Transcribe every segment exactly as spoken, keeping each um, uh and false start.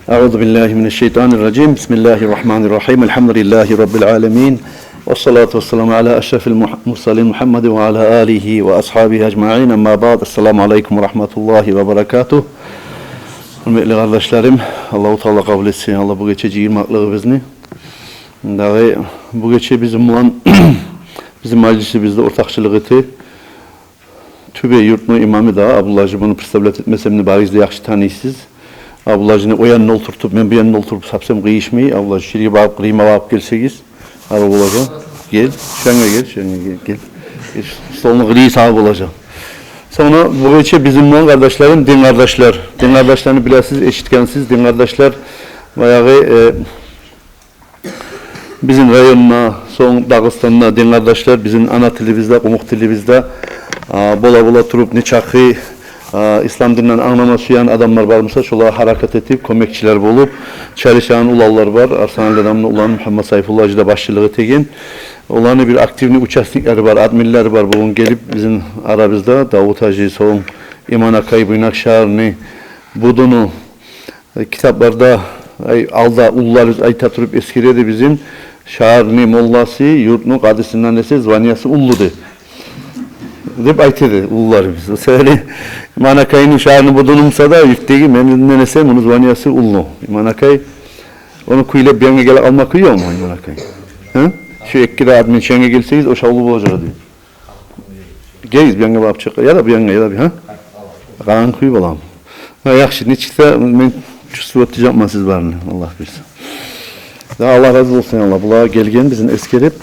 أعوذ بالله من الشيطان الرجيم. بسم الله الرحمن الرحيم. الحمد لله رب العالمين. والصلاة والسلام على أشرف المرسلين محمد وعلى آله وأصحابه أجمعين. أما بعد. السلام عليكم ورحمة الله وبركاته. Гьюрметли къардашларым, Аллагьу Таала къабул этсин, Аллагь, бу гече жыйылмакълыгъыбызны. Дагъы бу гече бизин булан, бизин мажлисибизде ортакъчылыкъ эте Тюбе юртну имамы да Абдулгьажи, буну представлять этмесем де, барыгъыз да яхшы таныйсыз. Абдулгьажини о янына олтуртуп, мен бу янына олтуруп, совсем къыйышмай. Абдулгьажи, шерге барып, къырыйыма барып гелсегиз, арив болажакъ. Гел, шанга гел, шанга гел, гел. Гел, столну къырыйы сагъа болажакъ. Сонг бу гече бизин булан, къардашларым, дин къардашлар. Дин къардашланы билесиз, эшитгенсиз, дин къардашлар баягъы, э, бизин районда, сонг Дагъыстанда дин къардашлар бизин ана тилибизде, къумукъ тилибизде, а, бола-бола туруп, нечакъы, а, ислам динден англама сюеген адамлар бар буса, шолагъа гьаракат этип, кёмекчилер болуп чалышагъан уланлар бар. Арслан Алидамны уланы Мугьаммат Сайфуллагь-гьажи де башчылыкъ этеген. Оланы бир активный участниклери бар, админлери бар. Бугюн гелип бизин арабызда Давут-гьажи, сонг Иман-акай, Буйнакск шагьарны будуну, э, китапларда, ай, алда уллуларыбыз айта туруп эсгереди: бизин шагьарны молласы юртну къадисинден эсе званиясы уллу деп. Деп айтады уллуларыбыз. О себепли Иман-акайны шагьарны будуну буса да, юртдагъы менден эсе муну званиясы уллу. Иман-акай, ону кюйлеп бу янга геле къалма кюй ёкъму, Иман-акай? Гьа? Шу эки де админ шу янга гелсегиз, ошавлу болажакъ эди. Гелигиз, бу янга барып чыкъ, яда бу янга, яда бу, гьа? Къарангы кюй боламы? Гьа, яхшы, нечик де мен чувствовать этежекмен сиз барын, Аллагь буюрса. Да, Аллагь рази болсун, Аллагь, булагъа гелген, бизин эсгерип.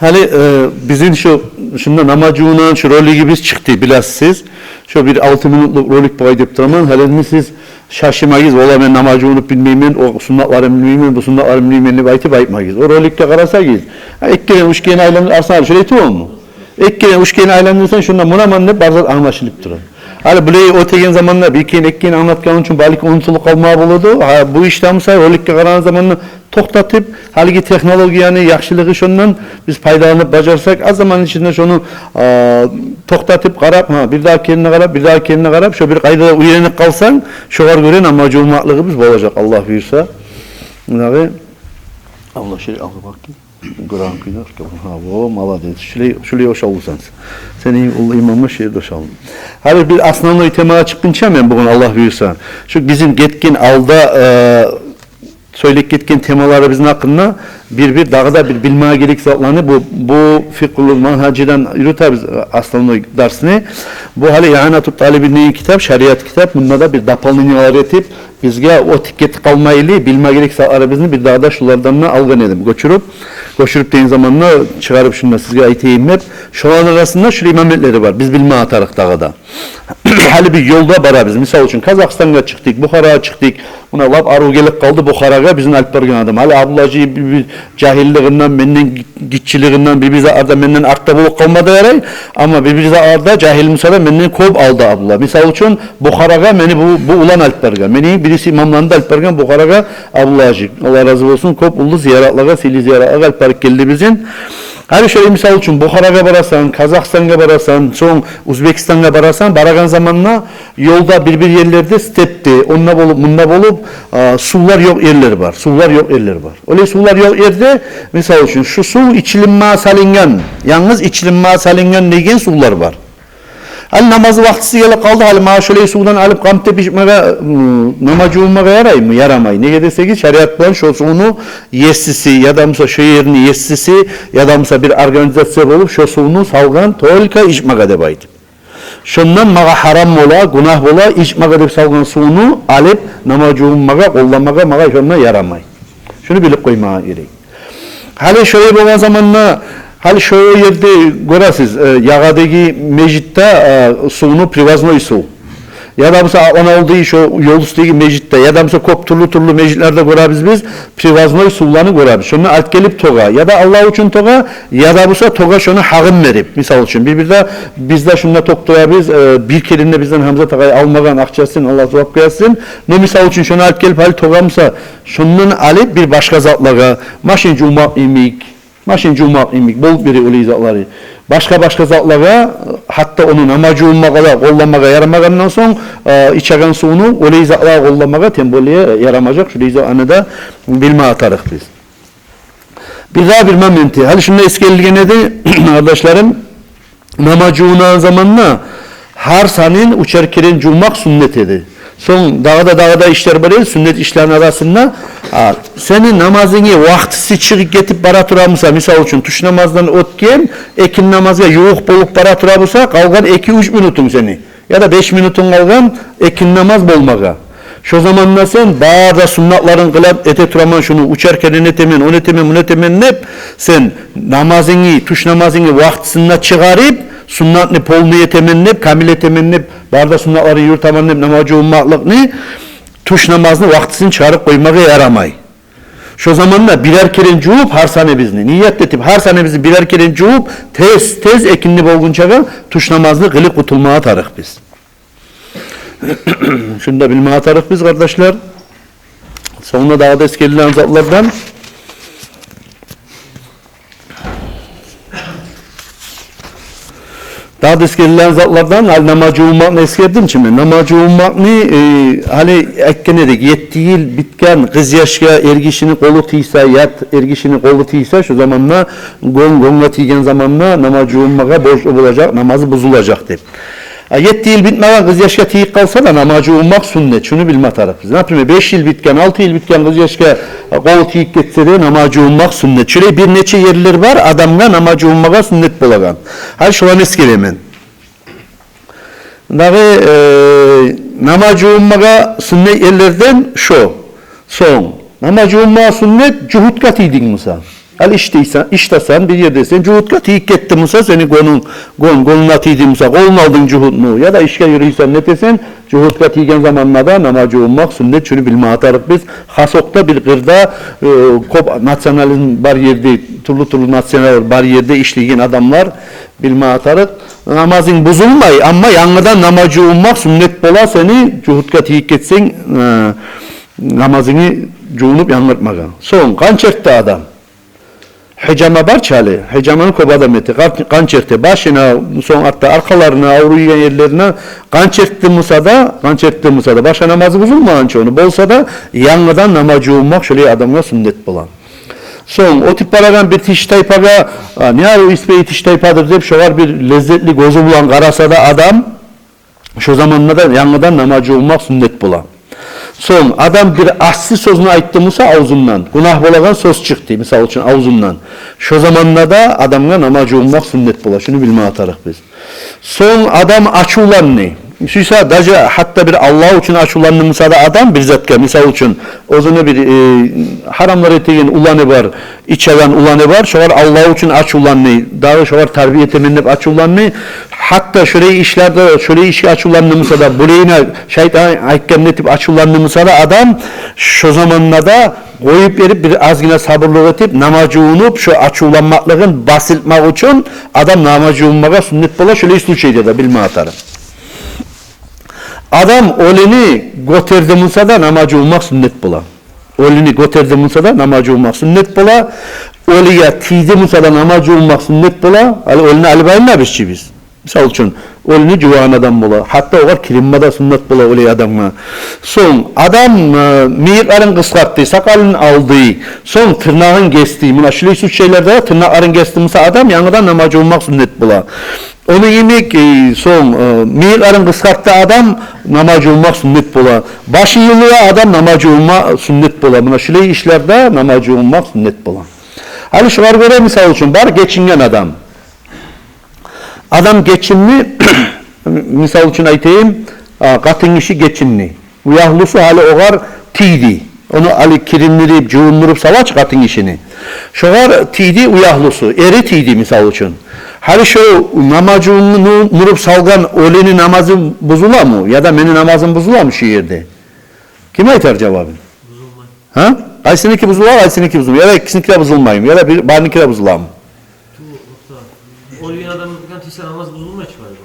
Гьали, э, бизин шу, шунда намаз жувунагъан шу ролигибиз чыкъды, билесиз. Шу бир алты минутлукъ ролик болгъай деп тураман. Гьали энни сиз шашмагъыз, валлагь, мен намаз жувунуп билмеймен, о суннатларын билмеймен, бу суннатларын билмеймен деп айтып айтмагъыз. О роликге къарасагъыз, гьа, эки керен, уьч керен айлан-, Арслан, шолай тюгюлмю? Эки керен, уьч керен айландырсанг, шунда мунаман деп бар зат англашылып тура. Гьали булай оьтеген заманда бир керен, эки керен англатгъан учун балики унутулуп къалма бола эди. Гьа, бу ишде буса роликге къарагъан заманда токътатып, гьалиги технологияны яхшылыгъы шондан биз пайдаланып бажарсакъ, аз заманны ичинде шону, а, токътатып къарап, гьа, бирдагъы керенине къарап, бирдагъы керенине къарап, шо бир къайдада уьйренип къалсанг, шогъар гёре намаз жувунмакълыгъыбыз болажакъ, Аллагь буюрса. Дагъы, Аллагь, шерик алгъа бакъ. Гьа, во, молодец. Шулай, шулай ошавлусан. Сени уллу имамынг шо ерде ошавлу. Гьали бир основной темагъа чыкъгъынча мен бугюн, Аллагь буюрса, шу бизин гетген алда, э, сёйлеп гетген темаларыбызны гьакъында бир-бир дагъы да бир билмеге герек затланы, бу, бу фикъгьул мангьаждан юрютебиз, э, основной дарсны. Бу гьали Ианатут талибин деген китап, шариат китап, мунда да бир дополнениелер этип, бизге оьтюп гетип къалмайлы, билме герек затларыбызны бир дагъы да шулардан да алгъан эдим. Гёчюрюп, гёчюрюп деген заманда чыгъарып шунда сизге айтайым деп. Шоланы арасында шулай моментлери бар, биз билме тарыкъ дагъы да. Гьали бир ёлда барабыз. Мисал учун, Казахстангъа чыкъдыкъ, Бухарагъа чыкъдыкъ. Муна лап арив гелип къалды Бухарагъа бизин алып баргъан адам. Гьали Абдулгьажи бир, бир жагьиллигинден, менден ги-, гиччилигинден, бир-бир затларда менден артда болуп къалма да ярай. Амма бир-бир затларда жагьил буса да менден кёп алда Абдулла. Мисал учун, Бухарагъа мени бу, бу улан алып баргъан. Мени бириси имамланы да алып баргъан Бухарагъа Абдулгьажи. Аллагь рази болсун, кёп уллу зияратлагъа, сыйлы зияратлагъа алып гелди бизин. Гьали шолай, мисал учун, Бухарагъа барасан, Казахстангъа барасан, сонг Узбекистангъа барасан, барагъан заманда ёлда бир-бир ерлерде степде, онда болуп, мунда болуп, а, сувлар ёкъ ерлер бар, сувлар ёкъ ерлер бар. Олай сувлар ёкъ ерде, мисал учун, шу сув ичилинмеге салынгъан, янгыз ичилинмеге салынгъан деген сувлар бар. Гьали намаз вакътиси гелип къалды, гьали магъа шолай сувдан алып къамтып ичмеге, м, намаз жувунмагъа яраймы? Ярамай. Неге десегиз, шариат булан шо сувну есиси, яда буса шо ерни есиси, яда буса бир организация болуп, шо сувну салгъан только ичмеге деп айтып. Шондан магъа гьарам бола, гюнагь бола, ичмеге деп салгъан сувну алып намаз жувунмагъа, къолламагъа магъа шонда ярамай. Шуну билип къоймагъа герек. Гьали шолай болгъан заманда, гьали шо ерде гёресиз, э, ягъадагъы межитде, э, сувну, привозной сув. Яда буса Атланавулдагъы шо ёл уьстюндеги межитде, яда буса кёп тюрлю-тюрлю межитлерде гёребиз биз, привозной сувланы гёребиз. Шону алып гелип тёге. Яда Аллагь учун тёге, яда буса тёге шону гьакъын берип. Мисал учун, бир-бирде биз де шунда тёгюп турабыз, э, бир керен де бизден Гьамзат агъай алмагъан акъчасын, Аллагь зувап къоясын. Но, мисал учун, шону алып гелип гьали тёге буса, шондан алып бир башгъа затлагъа, машин жувмакъ йимик, машин жувмакъ йимик болуп бере олай затлары. Башгъа-башгъа затлагъа, гьатта ону намаз жувунмагъа да къолламагъа ярамагъандан сонг, э, ичеген сувну олай затлагъа къолламагъа тем более ярамажакъ. Шулай затны да билме тарыкъ биз. Бир дагъы бир моменти. Гьали шунда эсгерилген эди, къардашларым, намаз жувунагъан заманда гьар санын уьчер керен жувмакъ суннат эди. Сонг дагъы да, дагъы да ишлер бар эди, суннат ишлени арасында. А, сени намазынгны вакътиси чыгъып гетип бара тура буса, мисал учун, тюш намаздан оьтген, экинни намазгъа ювукъ болуп бара тура буса, къалгъан эки-уьч минутунг сени, яда беш минутунг къалгъан экинни намаз болмагъа. Шо заманда сен бары да суннатларын къылып эте тураман, шуну уьчер керен этемен, ону этемен, муну этемен деп, сен намазынгны, тюш намазынгны вакътисинде чыгъарып, суннатны полный этемен деп, камил этемен деп, бары да суннатларын юрютемен деп намаз жувунмакълыкъны, тюш намазны вакътисин чыгъарып къоймагъа ярамай. Шо заманда бирер керен жувуп, гьар саныбызны ният этип, гьар саныбызны бирер керен жувуп, тез-тез экинни болгъунчагъа тюш намазны къылып къутулмагъа тарыкъ биз. Шуну да билмеге тарыкъ биз, къардашлар. Сонгунда дагъы да эсгерилген затлардан. Дагъы да эсгерилген затлардан, гьали намаз жувунмакъны эсгердим чи мен. Намаз жувунмакъны, э, гьали айтгъан эдик, етти йыл битген къыз яшгъа эргишини къолу тийсе, ят эргишини къолу тийсе, шо заманда гён гёнгге тийген заманда намаз жувунмагъа борчлу болажакъ, намазы бузулажакъ деп. А етти йыл битмеген къыз яшгъа тийип къалса да намаз жувунмакъ суннат, шуну билме тарыкъ биз. Например, беш йыл битген, алты йыл битген къыз яшгъа къолу тийип гетсе де намаз жувунмакъ суннат. Шулай бир нече ерлер бар адамгъа намаз жувунмагъа суннат болагъан. Гьали шоланы эсгеремен. Дагъы, э, намаз жувунмагъа суннат ерлерден шо. Сонг, намаз жувунмагъа суннат жугьутгъа тийдинг буса. Гьали иштейсен, иштесен, бир ердесен, жугьутгъа тийип гетди буса, сени гёнюнг, гён, гёнюнге тийди буса, къолунга алдынг жугьутну, яда ишге юрюйсен, нетесен, жугьутгъа тийген заманда да намаз жувунмакъ суннат, шуну билмеге тарыкъ биз. Хас окъда бир къырда, э, кёп национализм бар ерде, тюрлю-тюрлю националлар бар ерде ишлейген адамлар, билмеге тарыкъ. Намазынг бузулмай, амма янгыдан намаз жувунмакъ суннат бола сени, жугьутгъа тийип гетсенг, э, намазынгны жувунуп янгыртмагъа. Сонг, къанчертди адам? Гьижама бар чы гьали, гьижаманы кёп адам эте. Къан-, къанчертди башына, сонг артда аркъаларына, авруйгъан ерлерине, къанчертди буса да, къанчертди буса да, башгъа намазы бузулмагъан чы ону. Болса да, янгыдан намаз жувунмакъ шолай адамгъа суннат бола. Сонг, оьтюп барагъан бир тиштайпагъа, а, не арив ис бере тиштайпадыр деп, шогъар бир леззетли гёзю булан къараса да адам, шо заманда да янгыдан намаз жувунмакъ суннат бола. Сонг адам бир асси сёзню айтды буса авзундан, гюнагь болагъан сёз чыкъды, мисал учун, авзундан. Шо заманда да адамгъа намаз жувунмакъ суннат бола, шуну билмеге тарыкъ биз. Сонг адам ачувланды. Сюйсе, даже гьатта бир Аллагь учун ачувланды буса да адам бир затгъа, мисал учун, оьзюне бир, э, гьарамлар этеген уланы бар, ичеген уланы бар, шогъар Аллагь учун ачувланды, дагъы шогъар тарбия этемен деп ачувланды. Гьатта шолай ишлерде, шолай ишге ачувланды буса да, булайына шайтан айтгъанны этип ачувланды буса да адам, шо заманда да къоюп берип, бир азгъына сабурлукъ этип, намаз жувунуп, шо ачувланмакълыгъын басылтмакъ учун адам намаз жувунмагъа суннат бола, шолай случайда да билмеге тарыкъ. Адам оьлюню гётерди буса да намаз жувунмакъ суннат бола. Оьлюню гётерди буса да намаз жувунмакъ суннат бола. Оьлюге тийди буса да намаз жувунмакъ суннат бола. Гьали оьлюню алып айланабыз чы биз. Мисал учун, оьлюню жувагъан адам бола. Гьатта огъар киринме де суннат бола олай адамгъа. Сонг адам, э, мыйыкъларын къысгъартды, сакъалын алды, сонг тырнагъын гесди. Муна шулай случайларда тырнакъларын гесди буса адам, янгыдан намаз жувунмакъ суннат бола. Ону йимик, э, сонг, э, мыйыкъларын къысгъартды адам, намаз жувунмакъ суннат бола. Башын юлду адам, намаз жувунма суннат бола. Муна шулай ишлерде намаз жувунмакъ суннат бола. Гьали шогъар гёре, мисал учун, бар гечинген адам. Адам гечинди, мисал учун айтайым, а, къатын гиши гечинди. Уьягьлюсю гьали огъар тийди. Ону гьали кириндирип, жувундуруп сала чы къатын гишини. Шогъар тийди уьягьлюсю, эри тийди, мисал учун. Гьали шо намаз жувундуруп салгъан оьлюню намазы бузуламы? Яда мени намазым бузуламы шо ерде? Ким айтар жавабын? Бузулмай. Гьа? Къайсыники бузула, къайсыники бузулмай? Яда экисиники де бузулмаймы? Яда бир, барыники де бузуламы? Ту, токъта. Оьлген адам булан тийсе намаз бузулмай чы гьали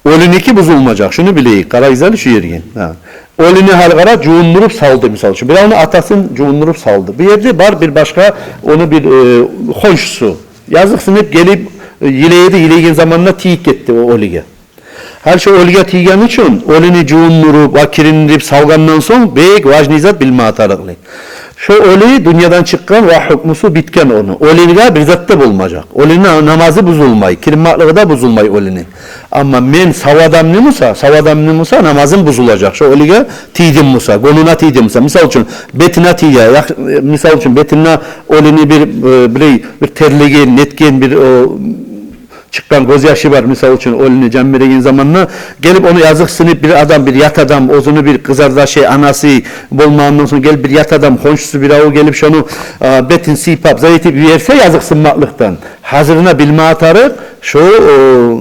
бу. Оьлюники бузулмажакъ, шуну билейик. Къарайгъыз гьали шу ерге. Гьа. Оьлюню гьали къара, жувундуруп салды, мисал учун. Биревню атасын жувундуруп салды. Бу ерде бар бир башгъа, ону бир, э, хоншусу. Языкъсын деп гелип, йылай эди, йылайгъан заманда тийип гетди о оьлюге. Гьали шо оьлюге тийгени учун, оьлюню жувундуруп, ва кириндирип салгъандан сонг, бек важный зат билме тарыкълы. Шо оьлю дюньядан чыкъгъан ва гьукмусу битген ону. Оьлюге бир зат да болмажакъ. Оьлюню намазы бузулмай, киринмеклиги де бузулмай оьлюню. Амма мен сав адамны буса, сав адамны буса, намазым бузулажакъ. Шо оьлюге тийдим буса, гёнюне тийдим буса, мисал учун, бетине тийе, ях-, мисал учун, бетине оьлюню бир, э, бир, бир терлеген, нетген бир, о, чыкъгъан гёзьяшы бар, мисал учун, оьлюню жан береген заманда, гелип ону языкъсынып бир адам, бир ят адам, оьзюню бир къызардашы, анасы болмагъандан сонг, гелип бир ят адам, хоншусу бирев гелип шону, а, бетин сыйпап, зат этип йиберсе языкъсынмакълыкъдан, гьазирине билме тарыкъ, шо, о,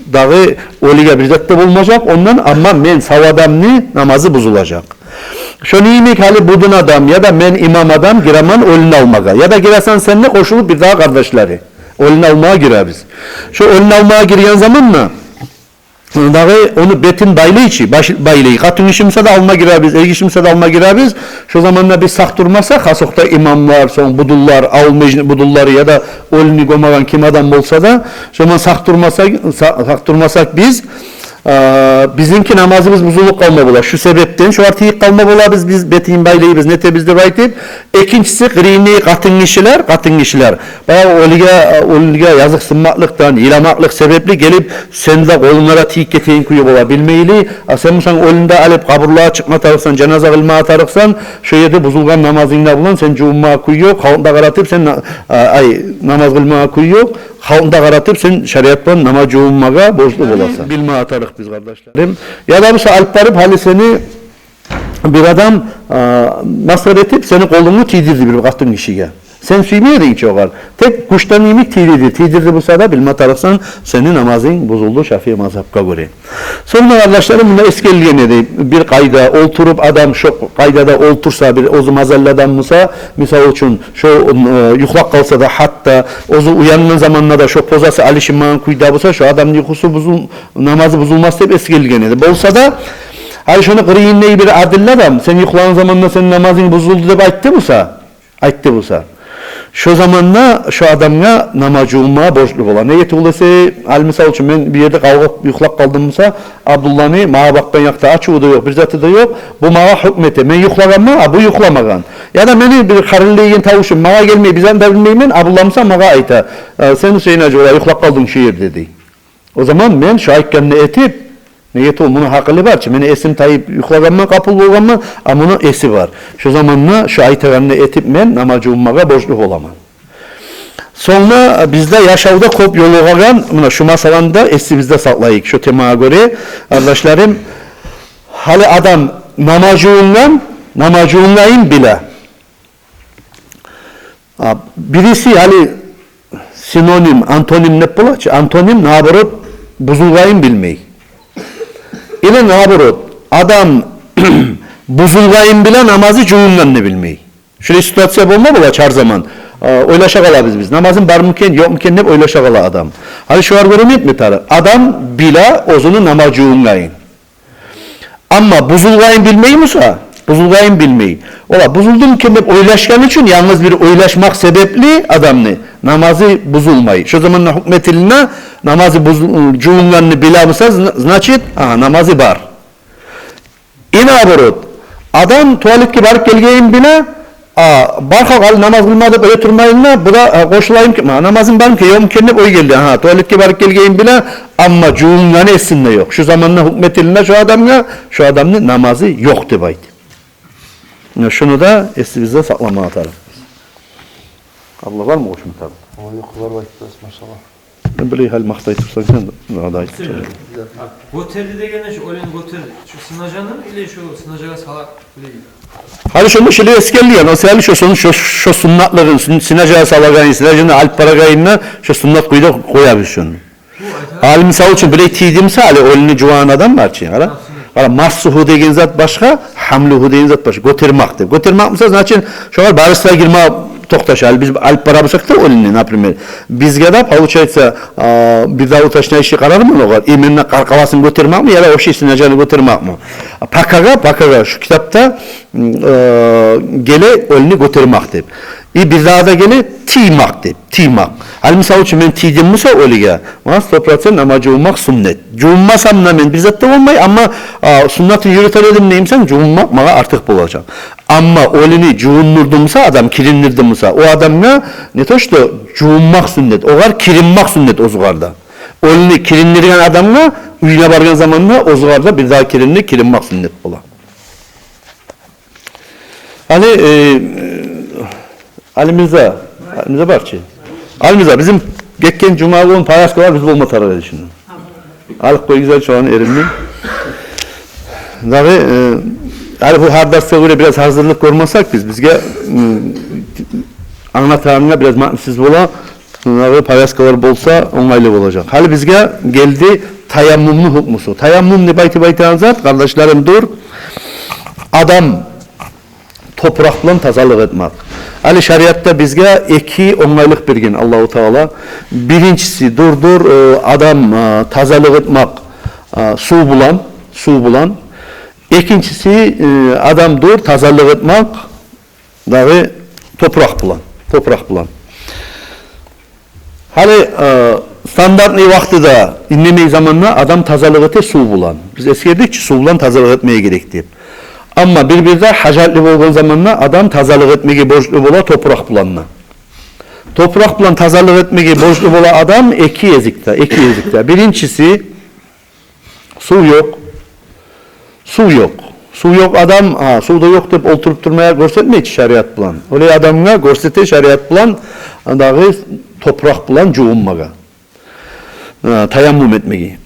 дагъы оьлюге бир зат да болмажакъ ондан, амма мен сав адамны намазы бузулажакъ. Шону йимик гьали будун адам яда мен имам адам гиремен оьлюню алмагъа. Яда гиресен сен де къошулуп бир дагъы къардашлары. Оьлюню алмагъа гиребиз. Шо оьлюню алмагъа гирген заманда дагъы ону бетин байлай чы, баш-, байлай. Къатын гиши буса да алма гиребиз, эр гиши буса да алма гиребиз. Шо заманда биз сакъ турмасакъ, хасокъда имамлар, сонг будунлар, авул межит будунлары яда оьлюню гёмеген ким адам болса да, шо заман сакъ турмасакъ, са-, сакъ турмасакъ биз, а, бизинки намазыбыз бузулуп къалма бола. Шу себепден шолар тийип къалма бола, биз, биз бетин байлайбыз, нетебиз деп айтып. Экинчиси, къырыйындагъы къатын гишилер, къатын гишилер. Баягъы оьлюге, оьлюге языкъсынмакълыкъдан, йыламакълыкъ себепли гелип, сени де къолунга да тийип гетеген кюю бола, билмейли. А сен бусанг оьлюню де алып къабурлагъа чыкъма тарыкъсан, жаназа къылма тарыкъсан, шо ерде бузулгъан намазынг да булан сен жувунмагъа кюй ёкъ, халкъны да къаратып сен на-, а, ай, намаз къылмагъа кюй ёкъ. Халкъны да къаратып, сен шариат булан намаз жувунмагъа борчлу боласан. Билме тарыкъ биз, къардашларым. Яда буса алып барып, гьали сени бир адам, а, насгьат этип, сени къолунгну тийдирди бир къатын гишиге. Сен сюймей эдинг чи огъар. Тек гючден йимик тийдирди. Тийдирди буса да, билме тарыкъсан, сени намазынг бузулду Шафии мазгьапгъа гёре. Сонг да, къардашларым, мунда эсгерилген эди. Бир къайда олтуруп адам, шо къайдада олтурса, бир оьзю мазаллы адам буса, мисал учун, шо, э, юхлап къалса да, гьатта оьзю уянгъан заманда да шо позасы алышынмагъан кюйде буса, шо адамны юхусу бузул-, намазы бузулмас деп эсгерилген эди. Болса да, гьали шону къырыйындагъы бир адилли адам, сен юхлагъан заманда сени намазынг бузулду деп айтды буса, айтды буса, шо заманда шо адамгъа намаз жувунмагъа борчлу бола. Неге тюгюл эсе, ал мисал учун, мен бир ерде къалгъып, юхлап къалдым буса, Абдулланы магъа бакъгъан якъда ачуву да ёкъ, бир заты да ёкъ. Бу магъа гьукму эте. Мен юхлагъанман, а бу юхламагъан. Яда мени бир къарылдайгъан тавушум магъа гелмей, бир зат да билмеймен, Абдулла буса магъа айта: «Э, сен, Гьусейн-гьажи, олай юхлап къалдынг шу ерде», — дей. О заман мен шо айтгъанны этип, неге тюгюл, муну гьакъылы бар чы, мени эсим тайып юхлагъанман, къапул болгъанман, а муну эси бар. Шо заманда шо айтагъанны этип мен намаз жувунмагъа борчлу боламан. Сонг да бизде яшавда кёп ёлугъагъан, муна шу масаланы да эсибизде сакълайыкъ. Шо темагъа гёре, къардашларым, гьали адам намаз жувунгъан, намаз жувунгъанын биле. А, бириси гьали синоним, антоним деп бола чы, антоним, наоборот, бузулгъанын билмей. Или наоборот, адам бузулгъанын биле, намазы жувунгъанны билмей. Шулай ситуация болма бола чы гьар заман. А, ойлаша къалабыз биз, намазым бармы экен, ёкъму экен деп ойлаша къала адам. Гьали шолар гёре нетме тарыкъ? Адам биле оьзюню намаз жувунгъанын. Амма бузулгъанын билмей буса, бузулгъанын билмей. Ола бузулдуму экен деп ойлашгъаны учун, янгыз бир ойлашмакъ себепли адамны намазы бузулмай. Шо заманда гьукму этилине, намазы бузул-, жувунгъанны биле буса, зна-, значит, агьа, намазы бар. И наоборот, адам туалетге барып гелгенин биле, а, бар халкъ гьали намаз къылма деп оьле турмайын да, бу да, а, къошулайым ки, ма, намазым бармы экен, ёкъму экен деп ой гелди. Агьа, туалетге барып гелгенин биле, амма жувунгъаны эсинде ёкъ. Шу заманда гьукму этилине шо адамгъа, шо адамны намазы ёкъ деп айт. Муна шуну да эсибизде сакъламагъа тарыкъбыз. Аллагь, бармы къошма тарыкъ? Ой, ёкъ, бар, айтып турасыз, машаллагь. Мен билей, гьали макътай турсанг сен, дагъы да айтып тур. Гётерди дегенде, шу оьлени гётерди. Шу сынажаны или шу сынажагъа сала билеги? Гьали шонда шолай эсгерилген, о саялы шо, шо, шо, шо суннатлыгъын, сун-, сынажагъа салагъанын, сынажаны алып барагъанын, шо суннат кюйде къоябыз шону. Гьали мисал учун, билей тийди буса, гьали оьлени жувагъан адам бар чы, къара. Къара, массугьу деген зат башгъа, гьамлугьу деген зат башгъа. Гётермек деп. Гётермек буса, значит, шогъар барысы да гирме токъташа. Гьали биз алып бара бусакъ да оьлени, например, бизге де, получается, а, бир де уточняющий къарарман огъар. Именно къаркъарасын гётермекми, яда общий сынажаны гётермекми? Пакагъа, пакагъа, шу китапда, м, э, геле оьлени гётермек деп. И бирдагъы да геле тиймакъ деп, тиймакъ. Гьали, мисал учун, мен тийдим буса оьлюге, магъа сто процент намаз жувунмакъ суннат. Жувунмасам да мен бир зат да болмай, амма, а, суннатын юрютер эдим деймисен, жувунмакъ магъа артыкъ болажакъ. Амма оьлюню жувундурдум буса адам, кириндирдим буса, о адамгъа не то что жувунмакъ суннат, огъар киринмакъ суннат озугъар да. Оьлюню кириндирген адамгъа уьюне баргъан заманда озугъар да бирдагъы киринме, киринмакъ суннат бола. Гьали, э, Алимирза, Алимирза бар чы. Алимирза, бизин гетген жума гюн повязкалар биз болма тарыкъ эди шунда. Алып къойгъуз гьали шоланы эринден. Дагъы, э, гьали бу гьар дарсгъа гёре бираз гьазирлик гёрмесек биз, бизге, м, англатагъангъа бираз маънасыз бола. Шундагъы повязкалар болса, онгайлы болажакъ. Гьали бизге гелди таяммумну гьукмусу. Таяммум деп айтып айтагъан зат, къардашларым, дур адам топуракъ булан тазалыкъ этмек. Гьали шариатда бизге эки онгайлыкъ берген Аллагьу Таала. Биринчиси, дур, дур, э, адам, э, тазалыкъ этмек, э, сув булан, сув булан. Экинчиси, э, адам, дур, тазалыкъ этмек дагъы топуракъ булан, топуракъ булан. Гьали, э, стандартный вакътиде, иннемей заманда адам тазалыкъ эте сув булан. Биз эсгердик чи, сув булан тазалыкъ этмеге герек деп. Амма бир-бирде гьажатлы болгъан заманда адам тазалыкъ этмеге борчлу бола топуракъ булан да. Топуракъ булан тазалыкъ этмеге борчлу бола адам эки гезикде, эки гезикде. Биринчиси, сув ёкъ. Сув ёкъ. Сув ёкъ адам, а, сув да ёкъ деп олтуруп турмай гёрсетмей чи шариат булан. Олай адамгъа гёрсете шариат булан, дагъы топуракъ булан жувунмагъа, э, таяммум этмеге.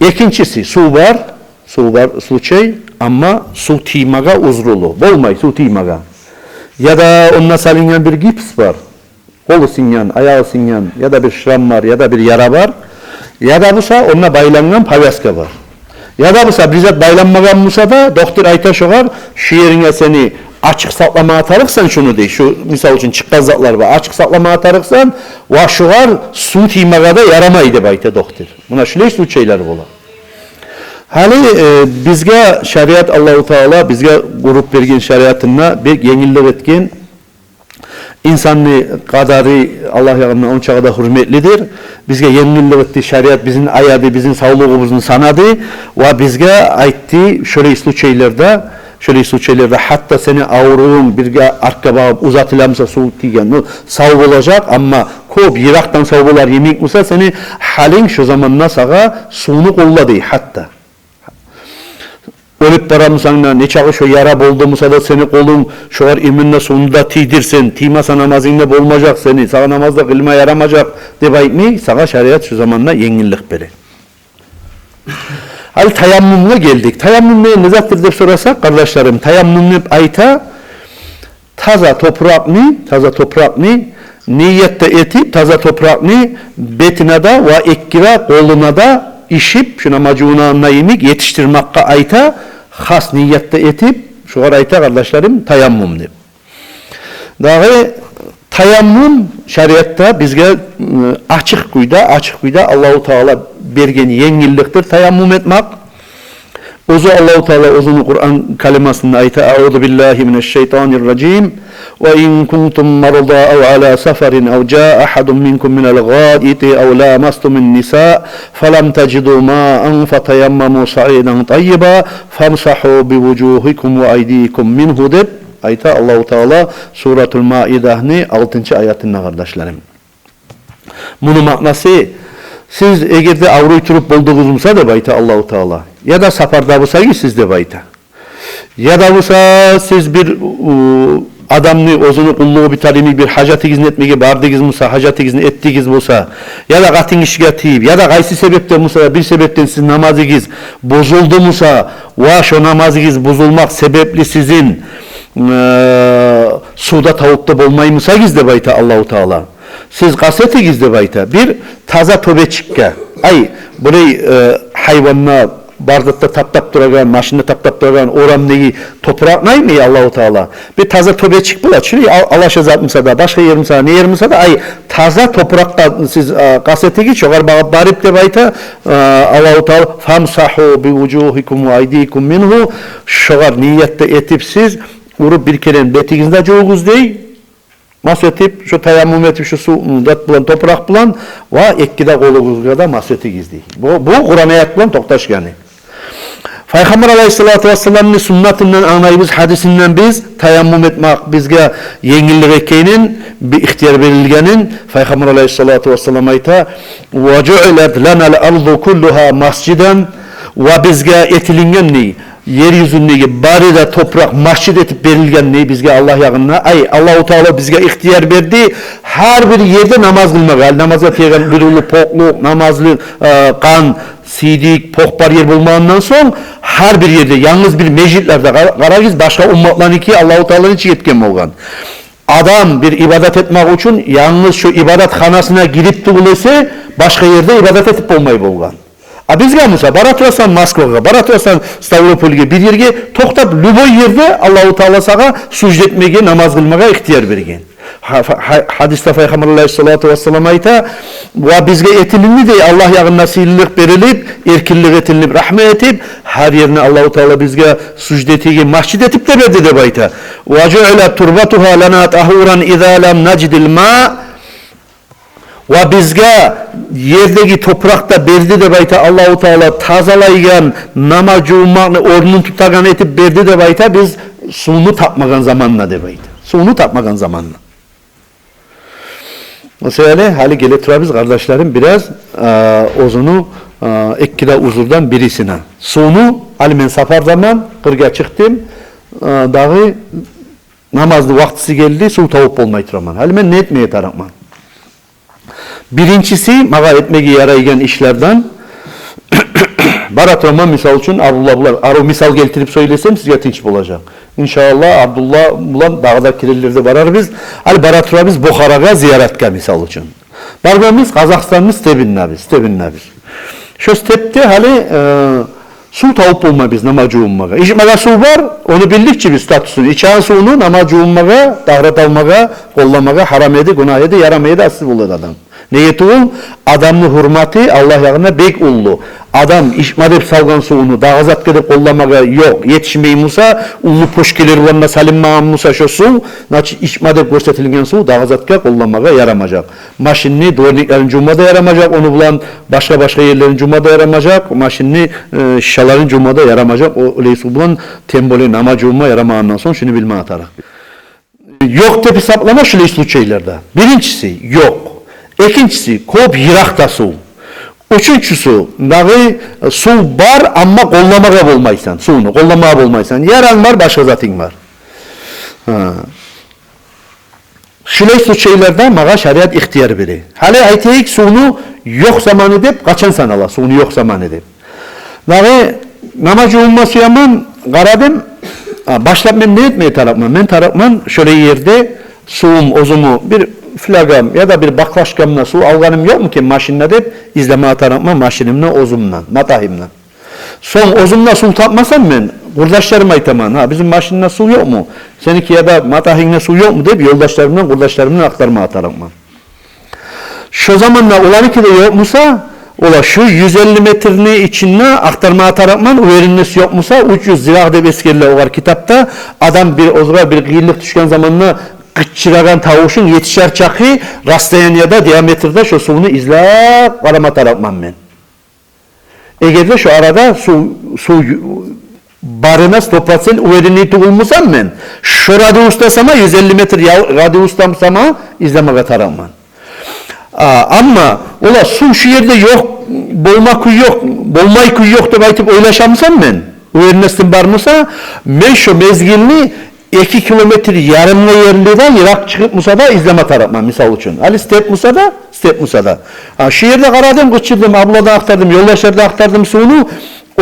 Экинчиси, сув бар, сув бар случай, амма сув тиймеге узрулу. Болмай сув тиймеге. Яда онда салынгъан бир гипс бар. Къолу сынгъан, аягъы сынгъан, яда бир шрам бар, яда бир яра бар, яда буса онда байлангъан повязка бар. Яда буса бир зат байланмагъан буса да, доктор айта шогъар, шу еринге сени ачыкъ сакъламагъа тарыкъсан шуну дей, шу, мисал учун, чыкъгъан затлар бар, ачыкъ сакъламагъа тарыкъсан, ва шогъар сув тиймеге де ярамай деп айта доктор. Муна шулай случайлар бола. Гьали, э, бизге шариат, Аллагьу Таала бизге къуруп берген шариатында бек енгиллик этген. Инсанны къадары Аллагь ягъында ончакъы да гьюрметлидир. Бизге енгиллик этди шариат, бизин аяды, бизин савлугъубузну санады ва бизге айтды, шолай случайларда, шолай случайларда, гьатта сени аврувунг бирге артгъа багъып узатыла буса, сув тийген, ну, сав болажакъ, амма кёп йыракъдан сав болар йимик буса, сени гьалынг, шо заманда сагъа сувну къолла дей гьатта. Оьлюп бара бусанг да, нечакъы шо яра болду буса да сени къолунг, шогъар именно сувну да тийдирсенг, тиймесе намазынг да болмажакъ сени, сагъа намаз да къылма ярамажакъ деп айтмай, сагъа шариат шо заманда енгиллик бере. Гьали таяммумгъа гелдик. Таяммум не, не затдыр деп сорасакъ, къардашларым, таяммум деп айта, таза топуракъны, таза топуракъны ният да этип, таза топуракъны бетине де ва экиге къолуна да ишип, шуна мажуна йимик етишдирмекге айта, хас ният да этип, шогъар айта, къардашларым, таяммум деп. Дагъы таяммум шариатда бизге, м, ачыкъ кюйде, ачыкъ кюйде Аллагьу Таала берген енгилликдир таяммум этмек. Оьзю Аллагьу Таала оьзюню Къуран каламында айта: «Аузу биллагьи минаш-шайтанир-ражим. Ва ин кунтум марда ав ала сафарин ав жаа агьадун минкум минал гъаити ав ламастумун ниса фалам тажиду маан фатаяммаму саидан таййиба фамсагьу би вужугьикум ва айдикум мингьу», — деп айта Аллагьу Таала Суратул Маиданы алтынчы аятында, къардашларым. Муну маънасы, сиз эгер де авруй туруп болдугъуз буса, деп айта Аллагьу Таала, яда сапарда бусагъыз сиз, деп айта, яда буса сиз бир, у, адамны оьзюню къуллугъу битер йимик бир гьажатыгъызны этмеге бардыгъыз буса, гьажатыгъызны этдигиз буса, яда къатынгишиге тийип, яда къайсы себепден буса да, бир себепден сизин намазыгъыз бузулду буса, ва шо намазыгъыз бузулмакъ себепли сизин, э, сувда тавуп да болмай бусагъыз, деп айта Аллагьу Таала, сиз къаст этигиз, деп айта, бир таза тёбечикге. Ай, булай, э, гьайванлар, бар зат да таптап турагъан, машинлер таптап турагъан орамдагъы топуракъны айтмай Аллагьу Таала. Бир таза тёбечик бола чы, ал-, алаша зат буса да, башгъа ер буса да, не ер буса да, ай, таза топуракъгъа сиз, э, къаст этигиз, шогъар багъып барып, деп айта, э, Аллагьу Таала, «Фамсагьу би вужугьикум ва айдикум мингьу», шогъар ният да этип сиз уруп бир керен бетигизни де жувугъуз дей. масгь этип, шо таяммум этип, шо сув, зат булан, топуракъ булан, ва эки де къолугъузгъа да масгь этигиз дей. Бу, бу Къуран аят булан токъташгъаны. Пайхаммар алайгьиссалату вассаламны суннатындан англайбыз, гьадисинден биз, таяммум этмек бизге енгиллик экенин, бир ихтияр берилгенин. Пайхаммар алайгьиссалату вассалам айта: «Ва жуилат ланал арду куллугьа масжидан». Ва бизге этилинген дей, ер юзюндеги бары да топуракъ масжид этип берилген дей бизге Аллагь ягъында. Ай, Аллагьу Таала бизге ихтияр берди гьар бир ерде намаз къылмагъа. Гьали намазгъа тиеген бир уллу покълукъ, намазлы, э, къан, сийдик, покъ бар ер болмагъандан сонг, гьар бир ерде, янгыз бир межитлерде къара-, къарагъыз, башгъа умматланыки Аллагьу Таала нечик этген болгъан. Адам бир ибадат этмек учун янгыз шо ибадатханасына гирип тюгюл эсе, башгъа ерде ибадат этип болмай болгъан. А бизге буса, бара турасан Москвагъа, бара турасан Ставропольге, бир ерге токътап, любой ерде Аллагьу Таала сагъа сужда этмеге, намаз къылмагъа ихтияр берген. Гьа-, гьа-, гьадисде Пайхаммар алайгьиссалату вассалам айта: «Ва бизге этилинди дей, Аллагь ягъында сыйлылыкъ берилип, эркинлик этилип, рагьмат этип, гьар ерине Аллагьу Таала бизге сужда этеген масжид этип де берди», — деп айта. «Ва жуилат турбатугьа лана тагьуран иза лам нажидил ма». Ва бизге ердеги топуракъ да берди деп айта, Аллагьу Таала тазалайгъан, намаз жувунмакъны орнун тутагъан этип берди деп айта, биз сувну тапмагъан заманда деп айта. Сувну тапмагъан заманда. О себепли гьали геле турабыз, къардашларым, бираз, э, оьзюню, э, эки де узурдан бирисине. Сувну, гьали мен сапардаман, къыргъа чыкъдым, э, дагъы намазны вакътиси гелди, сув тавуп болмай тураман. Гьали мен не этмеге тарыкъман? Биринчиси, магъа этмеге ярайгъан ишлерден, бара тураман, мисал учун, Абдулла булан, арив мисал гелтирип сёйлесем, сизге тынч болажакъ. Иншааллагь, Абдулла булан дагъы да киреллерде барарбыз. Гьали бара турабыз Бухарагъа зияратгъа, мисал учун. Баргъанбыз, Къазахстанны степиндебиз, степиндебиз. Шо степде гьали, э, сув тавуп болмайбыз намаз жувунмагъа. Ичмеге сув бар, ону билдик чи биз статусун. Ичеген сувну намаз жувунмагъа, тагьарат алмагъа, къолламагъа гьарам эди, гюнагь эди, ярамай эди, асси бола эди адам. Неге тюгюл, адамны гьюрматы Аллагь ягъында бек уллу. Адам ичме деп салгъан сувну дагъы затгъа деп къолламагъа ёкъ, етишмей буса, уллу пушкалар булан да салынмагъан буса шо сув, значит, ичме деп гёрсетилген сув дагъы затгъа къолламагъа ярамажакъ. Машинни дворниклерин жувма да ярамажакъ, ону булан башгъа-башгъа ерлерин жувма да ярамажакъ, машинни, э, шишаларын жувма да ярамажакъ, о, олай сув булан, тем более намаз жувма ярамагъандан сонг, шуну билме тарыкъ. Ёкъ деп гьисаплама шулай случайларда. Биринчиси, ёкъ. Экинчиси, кёп йыракъда сув. Уьчюнчюсю, дагъы, э, сув бар, амма къолламагъа болмайсан, сувну къолламагъа болмайсан. Яранг бар, башгъа затынг бар. Гьа. Шулай случайларда магъа шариат ихтияр бере. Гьали айтайыкъ, сувну ёкъ заманы деп къачан санала, сувну ёкъ заманы деп. Дагъы намаз жувунма сюемен, къарадым, а, башлап мен не этмеге тарыкъман? Мен тарыкъман шолай ерде сувум, оьзюмню бир флягам яда бир баклашкамда сув алгъаным ёкъму экен машинде деп излемеге тарыкъман машинимде, оьзюмде, матагьимде. Сонг оьзюмде сув тапмасам мен, къурдашларыма айтаман: «Гьа, бизин машинде сув ёкъму? Сеники яда матагьингде сув ёкъму?» — деп, ёлдашларымдан, къурдашларымдан ахтармагъа тарыкъман. Шо заманда оланыки де ёкъ буса, олар шу юз элли метрни ичинде ахтармагъа тарыкъман, уверенность ёкъ буса, уьч юз зирагь деп эсгериле огъар китапда, адам бир, оьзюне бир къыйынлыкъ тюшген заманда къычырагъан тавушун етишер чакъы расстоянияда, диаметрде шо сувну излеп къарама тарыкъман мен. Эгер де шо арада сув, сув барына сто процент уверенный тюгюл бусам мен, шо радиусда сама, юз элли метр ял-, радиусда сама излемеге тарыкъман. А, амма олар сув шу ерде ёкъ, болма кюй ёкъ, болмай кюй ёкъ деп айтып ойлаша бусам мен, уверенностьум бар буса, мен шо мезгилни эки километр ярымгъа ерли де йыракъ чыгъып буса да излеме тарыкъман, мисал учун. Гьали степ буса да, степ буса да. А, шу ерде къарадым, къычырдым, абуладан ахтардым, ёлдашлардан ахтардым сувну.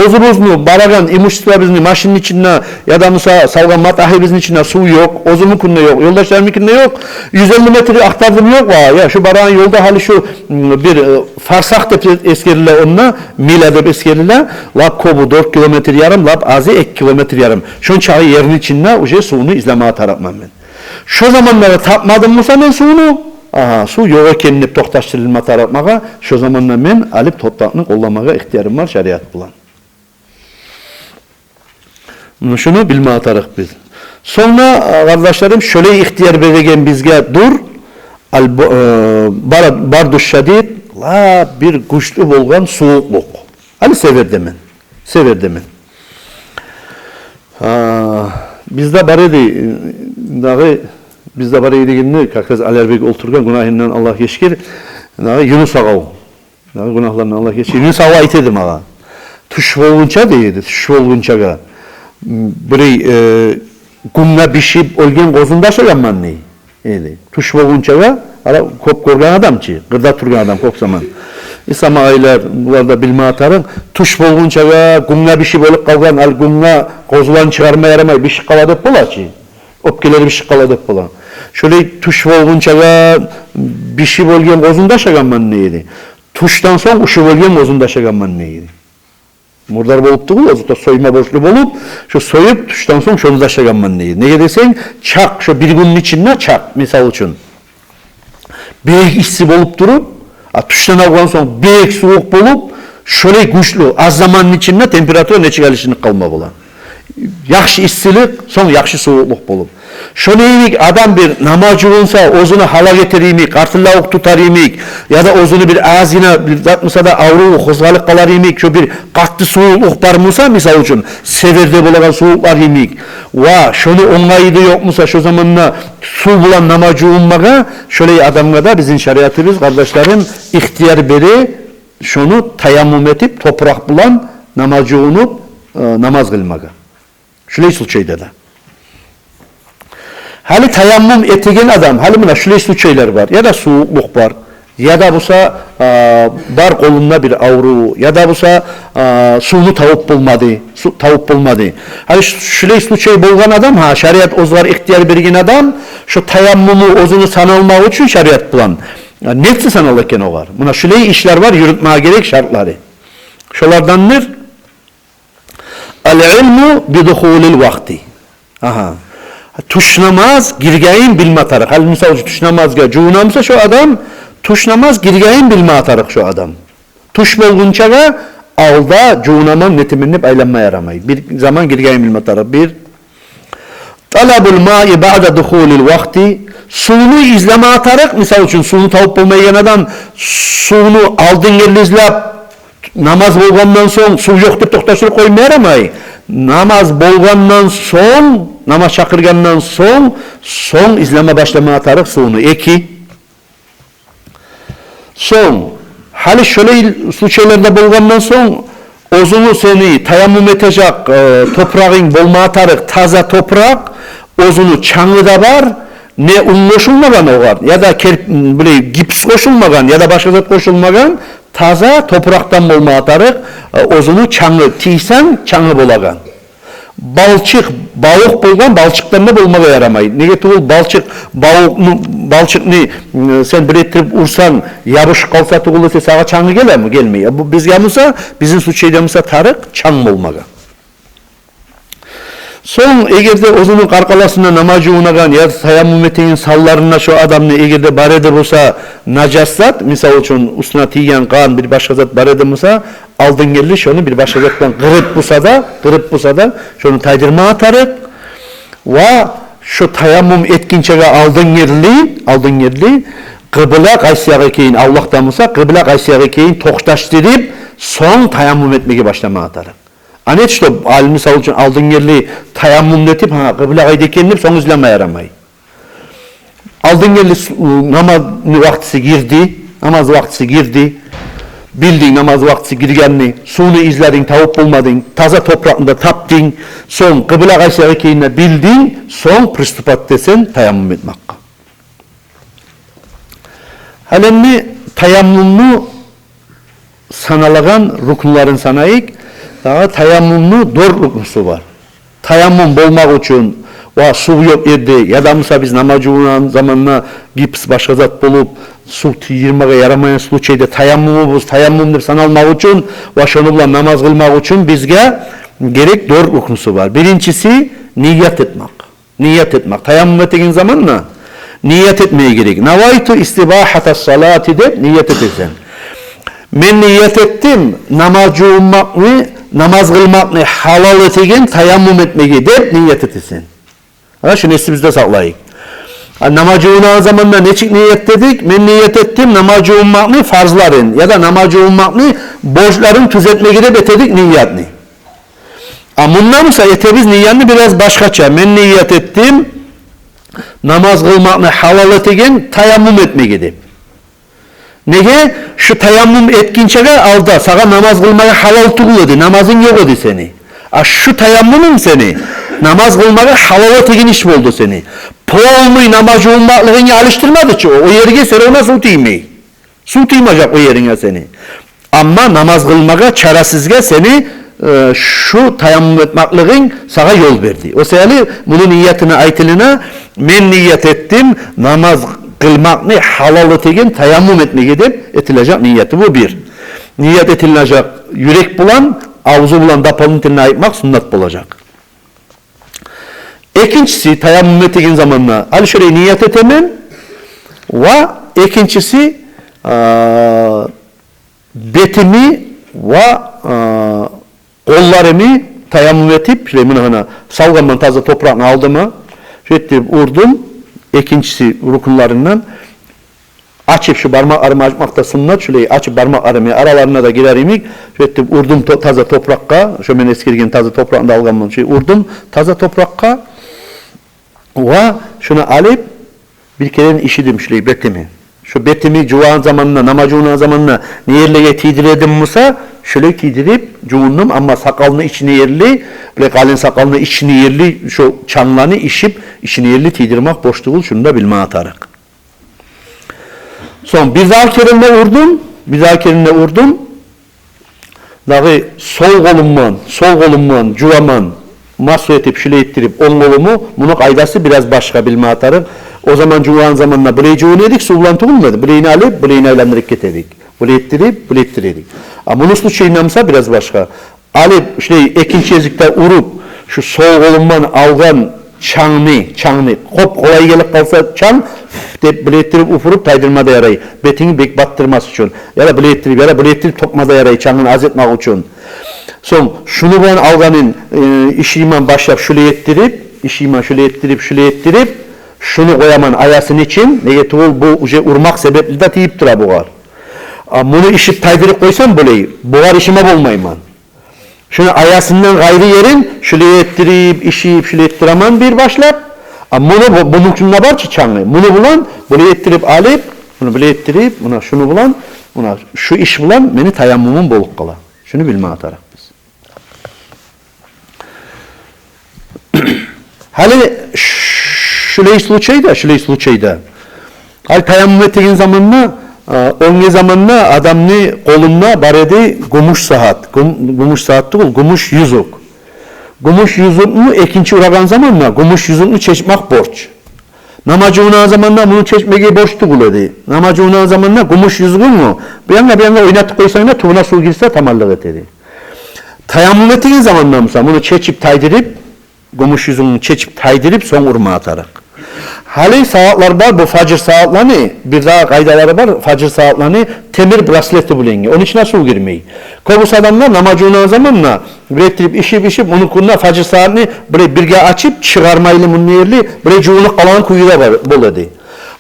Оьзюбюзню барагъан имуществобузну, машинни ичинде яда буса салгъан матагьибизни ичинде сув ёкъ, оьзюмнюкюнде ёкъ, ёлдашларымныкинде ёкъ. Юз элли метр ахтардым, ёкъ. Ва, я, шу барагъан ёлда гьали шу, м, бир, э, фарсах деп эсгериле онда, миля деп эсгериле. Лап кёбю дёрт километр ярым, лап азы эки километр ярым. Шончакъы ерни ичинде уже сувну излемеге тарыкъман мен. Шо заманда да тапмадым буса мен сувну, агьа, сув ёкъ экен деп токъташдырылма тарыкъ магъа, шо заманда мен алып топуракъны къолламагъа ихтиярым бар шариат булан. Муна шуну билмеге тарыкъ биз. Сонг да, э, къардашларым, шолай ихтияр береген бизге дур, ал-, э, бар-, барду шадид, лап бир гючлю болгъан сувукълукъ. Гьали Севердемен. Севердемен. А, бизде бар эди, э, дагъы, бизде бар эди дегенде, как раз Алирбек олтургъан, гюнагьындан Аллагь гечгир, дагъы Юнус агъав. Дагъы гюнагьларындан Аллагь гечгир. Юнус агъав айта эди магъа. Тюш болгъунча, дей эди, тюш болгъунчагъа, м, бирей, э, гюнге бишип оьлген къозуну да ашагъанман, дей эди. Тюш болгъунчагъа, ара кёп гёрген адам чы, къырда тургъан адам кёп заман. Ислам агъайлар, булар да билме тарыкъ, тюш болгъунчагъа гюнге бишип оьлюп къалгъан, ал гюнге къозуланы чыгъарма ярамай, бишип къала деп бола чы. Оьпкелери бишип къала деп бола. Шолай тюш болгъунчагъа бишип оьлген къозуну да ашагъанман, дей эди. Тюшден сонг ушуп оьлген къозуну да ашагъанман, дей эди. Мурдар болуп тюгюл, оьзю де сойма борчлу болуп, шо союп, тюшден сонг шону да ашагъанман, дей эди. Неге десенг, чакъ, шо бир гюнню ичинде чакъ, мисал учун, бек исси болуп туруп, а тюшден авгъан сонг бек сувукъ болуп, шолай гючлю, аз заманны ичинде температура нечик алышынып къалма бола. Яхшы иссилик, сонг яхшы сувукълукъ болуп. Шону йимик адам бир намаз жувунса, оьзюню гьалак этер йимик, къартыллавукъ тутар йимик, яда оьзюню бир азгъына бир зат буса да аврув къозгъалып къалар йимик, шо бир къатты сувукълукъ бар буса, мисал учун, Северде болагъан сувукълар йимик, ва шону онгайы да ёкъ буса, шо заманда сув булан намаз жувунмагъа, шолай адамгъа да бизин шариатыбыз, къардашларым, ихтияр бере, шону таяммум этип, топуракъ булан намаз жувунуп, э, намаз къылмагъа. Шулай случайда да. Гьали таяммум этеген адам, гьали муна шулай случайлар бар. Яда сувукълукъ бар, яда буса, а, бар къолунда бир аврув, яда буса, а, сувну тавуп болмады, су-, тавуп болмады. Гьали ш-, шулай случай болгъан адам, гьа, шариат оьзюне ихтияр берген адам, шо таяммуму оьзюню саналмакъ учун шариат булан, а, нечик санала экен огъар? Муна шулай ишлер бар, юрютмеге герек шартлары. Шолардандыр. Ал-илму би духулил вакъти. Агьа. Тюш намаз гиргенин билме тарыкъ. Гьали, мисал учун, тюш намазгъа жувуна буса шо адам, тюш намаз гиргенин билме тарыкъ шо адам. Тюш болгъунчагъа алда жувунаман, нетемен деп айланма ярамай. Бир заман гиргенин билме тарыкъ. Бир. Талабул маи баъда духулил вакъти. Сувну излеме тарыкъ. Мисал учун, сувну тавуп болмайгъан адам сувну алдын герли излеп, намаз болгъандан сонг сув ёкъ деп токъташдырып къойма ярамай. Намаз болгъандан сонг, намаз чакъыргъандан сонг, сонг излеме башлама тарыкъ сувну. Эки. Сонг, гьали шолай случайларда болгъандан сонг, оьзюню сени таяммум этежек, э, топурагъынг болма тарыкъ таза топуракъ, оьзюню чангы да бар, не ун къошулмагъан огъар, яда кер-, билей, гипс къошулмагъан, яда башгъа зат къошулмагъан, таза топуракъдан болма тарыкъ, э, оьзюню чангы, тийсенг, чангы болагъан. Балчыкъ, бавукъ болгъан балчыкъдан да болмагъа ярамай. Неге тюгюл, балчыкъ, бавукъну, балчыкъны, м, сен бир этдирип урсанг, ябушуп къалса тюгюл эсе, сагъа чангы гелеми? Гелмей. Бу бизге буса, бизин случайда буса тарыкъ чанг болмагъа. Сонг, эгер де оьзюню къаркъарасында намаз жувунагъан яда таяммум этеген санларында шо адамны эгер де бар эди буса нажас зат, мисал учун, уьстюне тийген къан, бир башгъа зат бар эди буса, алдын герли шону бир башгъа зат булан къырып буса да, къырып буса да, шону тайдырма тарыкъ. Ва шо таяммум этгинчеге алдын герли, алдын герли къыбла къайсы якъ экенин, авлакъда буса, къыбла къайсы якъ экенин токъташдырып, сонг таяммум этмеге башлама тарыкъ. А не, чтоб, ал-, мисал учун, алдын герли таяммум этип, гьа, къыбла къайда экен деп, сонг излеме ярамай. Алдын герли су-, намазны вакътиси гирди, намаз вакътиси гирди. Билдинг намаз вакътиси гиргенни, сувну излединг, тавуп болмадынг, таза топуракъны да тапдынг, сонг къыбла къайсы якъ экенин де билдинг, сонг приступать этесен таяммум этмекге. Гьали энни таяммумну саналагъан рукнларын санайыкъ. Дагъы таяммумну дёрт рукнусу бар. Таяммум болмакъ учун, ва сув ёкъ ерде, яда буса биз намаз жувунагъан заманда гипс, башгъа зат болуп, сув тийдирмеге ярамайгъан случайда таяммумубуз таяммум деп саналмакъ учун ва шону булан намаз къылмакъ учун бизге герек дёрт рукнусу бар. Биринчиси — ният этмек. Ният этмек. Таяммум этеген заманда ният этмеге герек. Навайту истибахата салати деп ният этесен. Мен ният этдим намаз жувунмакъны, намаз къылмакъны гьалал этеген таяммум этмеге деп ният этесен. Гьа, шуну эсибизде сакълайыкъ. Гьа, намаз жувунагъан заманда нечик ният этдик? Мен ният этдим намаз жувунмакъны фарзларын яда намаз жувунмакъны борчларын тюзетмеге деп этедик ниятны. А мунда буса этебиз ниятны бираз башгъача. Мен ният этдим намаз къылмакъны гьалал этеген таяммум этмеге деп. Неге? Шу таяммум этгинчеге алда сагъа намаз къылмагъа гьалал тюгюл эди, намазынг ёкъ эди сени. А шу таяммумунг сени намаз къылмагъа гьалал этеген иш болду сени. Полный намаз жувунмакълыгъынга алышдырмады чы, о ерге всё равно сув тиймей. Сув тиймежек о еринге сени. Амма намаз къылмагъа чарасызгъа сени, э, шу таяммум этмакълыгъынг сагъа ёл берди. О саялы муну ниятына айтылына, мен ният этдим намаз къылмакъны гьалал этеген таяммум этмеге деп этилежек нияты, бу бир. Ният этилинежек юрек булан, авзу булан дополнительно айтмакъ суннат болажакъ. Экинчиси, таяммум этеген заманда, гьали шолай ният этемен, ва экинчиси, а, бетими ва, а, къолларымы таяммум этип, шолай муна гьана салгъанман таза топуракъны алдыма, шолай этип урдум, экинчиси рукунларындан, ачып, шу бармакъларымы ачмакъ да суннат, шулай ачып бармакъларымны араларына да гирер йимик, шулай этип урдум то-, таза топуракъгъа, шо мен эсгерген таза топуракъны да алгъанман, шулай урдум таза топуракъгъа. Ва шуну алып, бир керен ишидим шулай бетими. Шо бетими жувагъан заманда, намаз жувунагъан заманда не ерлеге тийдиредим буса, шулай тийдирип жувундум, амма сакъалны ичине ерли, булай къалын сакъалны ичине ерли, шо чангланы ишип, ичине ерли тийдирмек борч тюгюл, шуну да билме тарыкъ. Сонг бир дагъы керен де урдум, бир дагъы керен де урдум. Дагъы сол къолумдан, сол къолумдан жуваман, масгь этип, шулай этдирип онг къолуму, муну къайдасы бираз башгъа, билме тарыкъ. О заман жувагъан заманда булай жувуна эдик, сув булан тюгюлмю эди, булайын алып, булайын айландырып гете эдик. Булай этдирип, булай этдире эдик. А муну случайында буса бираз башгъа. Алып, шулай экинчи гезикде уруп, шу сол къолумдан алгъан чангны, чангны, къоп къолай гелип къалса чанг, деп булай этдирип уфуруп тайдырма да ярай, бетинги бек батдырмас учун. Яда булай этдирип, яда булай этдирип тёкме да ярай, чангын аз этмек учун. Сонг шуну булан алгъанын, э, ишиман башлап шулай этдирип, ишиман шулай этдирип, шулай этдирип, шуну къояман аясын ичин, неге тюгюл бу уже урмакъ себепли де тийип тура бугъар. А муну ишип тайдырып къойсам булай, бугъар ишиме болмайман. Шуну аясындан къайры ерин шулай этдирип, ишип, шулай этдиремен бир башлап. А муну бу, муну учун да бар чы чангы. Муну булан булай этдирип алып, муну булай этдирип, муна шуну булан, муна шу иш булан мени таяммумум болуп къала. Шуну билме тарыкъбыз. Гьали шулай случайда, шулай случайда. Гьали таяммум этеген заманда, а, оьнге заманда адамны къолунда бар эди гюмюш сагьат. Гюм-, гюмюш сагьат тюгюл, гюмюш юзюк. Гюмюш юзюкню экинчи урагъан заманда гюмюш юзюкню чечмек борч. Намаз жувунагъан заманда муну чечмеге борч тюгюл эди. Намаз жувунагъан заманда гюмюш юзюгюнгню бу янгъа, бу янгъа ойнатып къойсанг да, тюбюне сув гирсе, таманлыкъ этеди. Таяммум этеген заманда буса муну чечип тайдырып, гюмюш юзюгюн чечип тайдырып, сонг урма тарыкъ. Гьали сагьатлар бар, бу фажр сагьатланы, бир дагъы къайдалары бар, фажр сагьатланы темир браслети булангъы. Ону ичине сув гирмей. Кёбюсю адамлар намаз жувунагъан заманда булай этдирип ишип-ишип, муну кюнде фажр сагьатны булай бирге ачып, чыгъармайлы мунда ерли, булай жувунуп къалагъан кюю де бар, бола эди.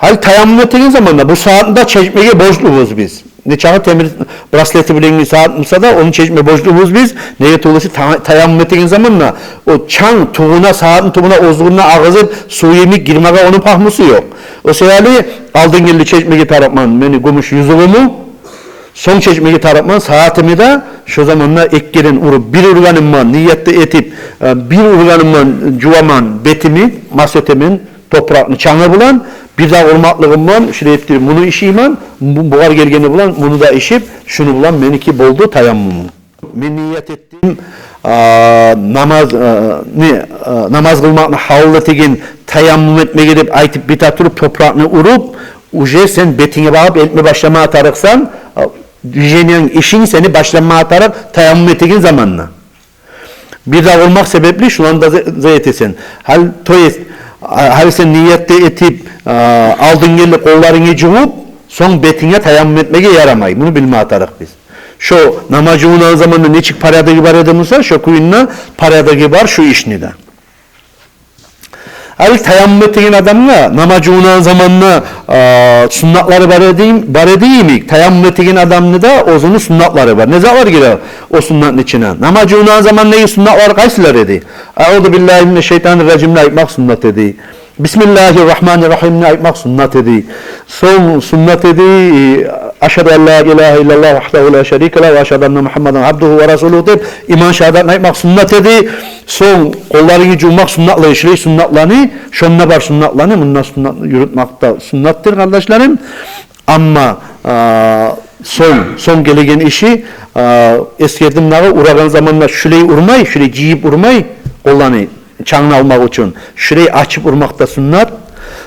Гьали таяммум этеген заманда бу сагьатны да чечмеге борчлубуз биз. Нечакъы темир браслети булангъы сагьат буса да, ону чечме борчлубуз биз. Неге тюгюл эсе, та-, таяммум этеген заманда о чанг тюбюне, сагьатны тюбюне, оьзюне агъызып, сув йимик гирмеге ону пагьмусу ёкъ. О саялы алдын гелди чечмеге тарыкъман мени гюмюш юзюгюмню, сонг чечмеге тарыкъман сагьатымны да. Шо заманда эки керен уруп, бир ургъанымдан ният да этип, э, бир ургъанымдан жуваман бетими, масгь этемен топуракъны чангы булан, бир дагъы урмакълыгъым булан шулай этдирип муну ишиман, бу-, бугъар гелгени булан муну да ишип, шуну булан меники болду таяммумум. Мен ният этдим, а, намаз, а, не, а, намаз къылмакъны гьалал этеген таяммум этмеге деп айтып бите туруп, топуракъны уруп, уже сен бетинге багъып этме башлама тарыкъсан, а, движениянг, ишинг сени башланма тарыкъ таяммум этеген заманда. Бир дагъы урмакъ себепли шуланы да за-, зая этесен. Гьал, то есть, а, гьали сен ният да этип, а, алдын гелди къолларынгны жувуп, сонг бетинге таяммум этмеге ярамай. Муну билме тарыкъ биз. Шо намаз жувунагъан заманда нечик порядогу бар эди буса, шо кюйде порядогу бар шу ишни де. Гьали таяммум этеген адамгъа намаз жувунагъан заманда, а, суннатлары бар эди, бар эди йимик, таяммум этеген адамны да оьзюню суннатлары бар. Не затлар гире о суннатны ичине? Намаз жувунагъан заманда неги суннатлары къайсылар эди? «Аузу биллагьи минашшайтанир ражимни» айтмакъ суннат эди. «Бисмиллагьир рагьманир рагьимни» айтмакъ суннат эди. Сонг суннат эди, э, «Ашгьаду ан ла илагьа иллаллагь вагьдагьу ла шарика лагь ва ашгьаду анна Мугьаммадан абдугьу ва расулугьу» деп иман шагьадатны айтмакъ суннат эди. Сонг къолларынгны жувмакъ суннатлар, шулай суннатланы, шонда бар суннатланы мунда суннат юрютмакъ да суннатдыр, къардашларым. Амма, а, сонг, сонг гелеген иши, а, эсгердим дагъы, урагъан заманда шулай урмай, шулай жыйып урмай, къолланы чангны алмакъ учун, шулай ачып урмакъ да суннат.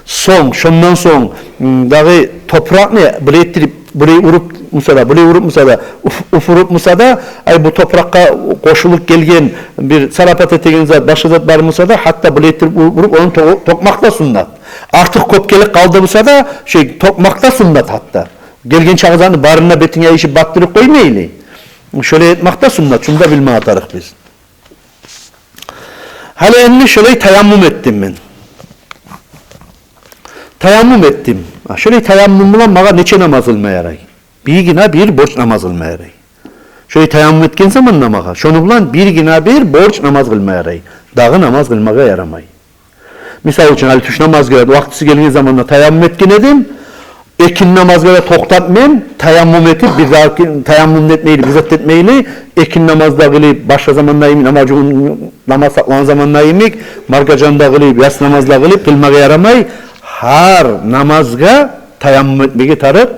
Сонг, шондан сонг, м, дагъы топуракъны булай этдирип, булай уруп буса да, булай уруп буса да, уф-, уфуруп буса да, ай, бу топуракъгъа къошулуп гелген бир царапат этеген зат, башгъа зат бар буса да, гьатта булай этдирип уруп, уруп, ону то-, тёкмакъ да суннат. Артыкъ кёп гелип къалды буса да, шей, тёкмакъ да суннат гьатта. Гелген чакъы затны барын да бетинге ийишип батдырып къоймайлы. Шолай этмакъ да суннат, шуну да билмеге тарыкъ биз. Гьали энни шолай таяммум этдим мен. Таяммум этдим. А, шолай таяммум булан магъа нече намаз къылма ярай? Биргине бир борч намаз къылма ярай. Шолай таяммум этген заманда магъа, шону булан биргине бир борч намаз къылма ярай. Дагъы намаз къылмагъа ярамай. Мисал учун, гьали тюш намазгъа вакътиси гелген заманда таяммум этген эдим. Экинни намазгъа да токътап мен, таяммум этип, бир зат, таяммум да этмейли, бир зат да этмейли, экинни намаз да къылып, башгъа заманда йимик, намаз, намаз сакълагъан заманда йимик, маркажаны да къылып, яссы намаз да къылып, къылмагъа ярамай. Гьар намазгъа таяммум этмеге тарыкъ,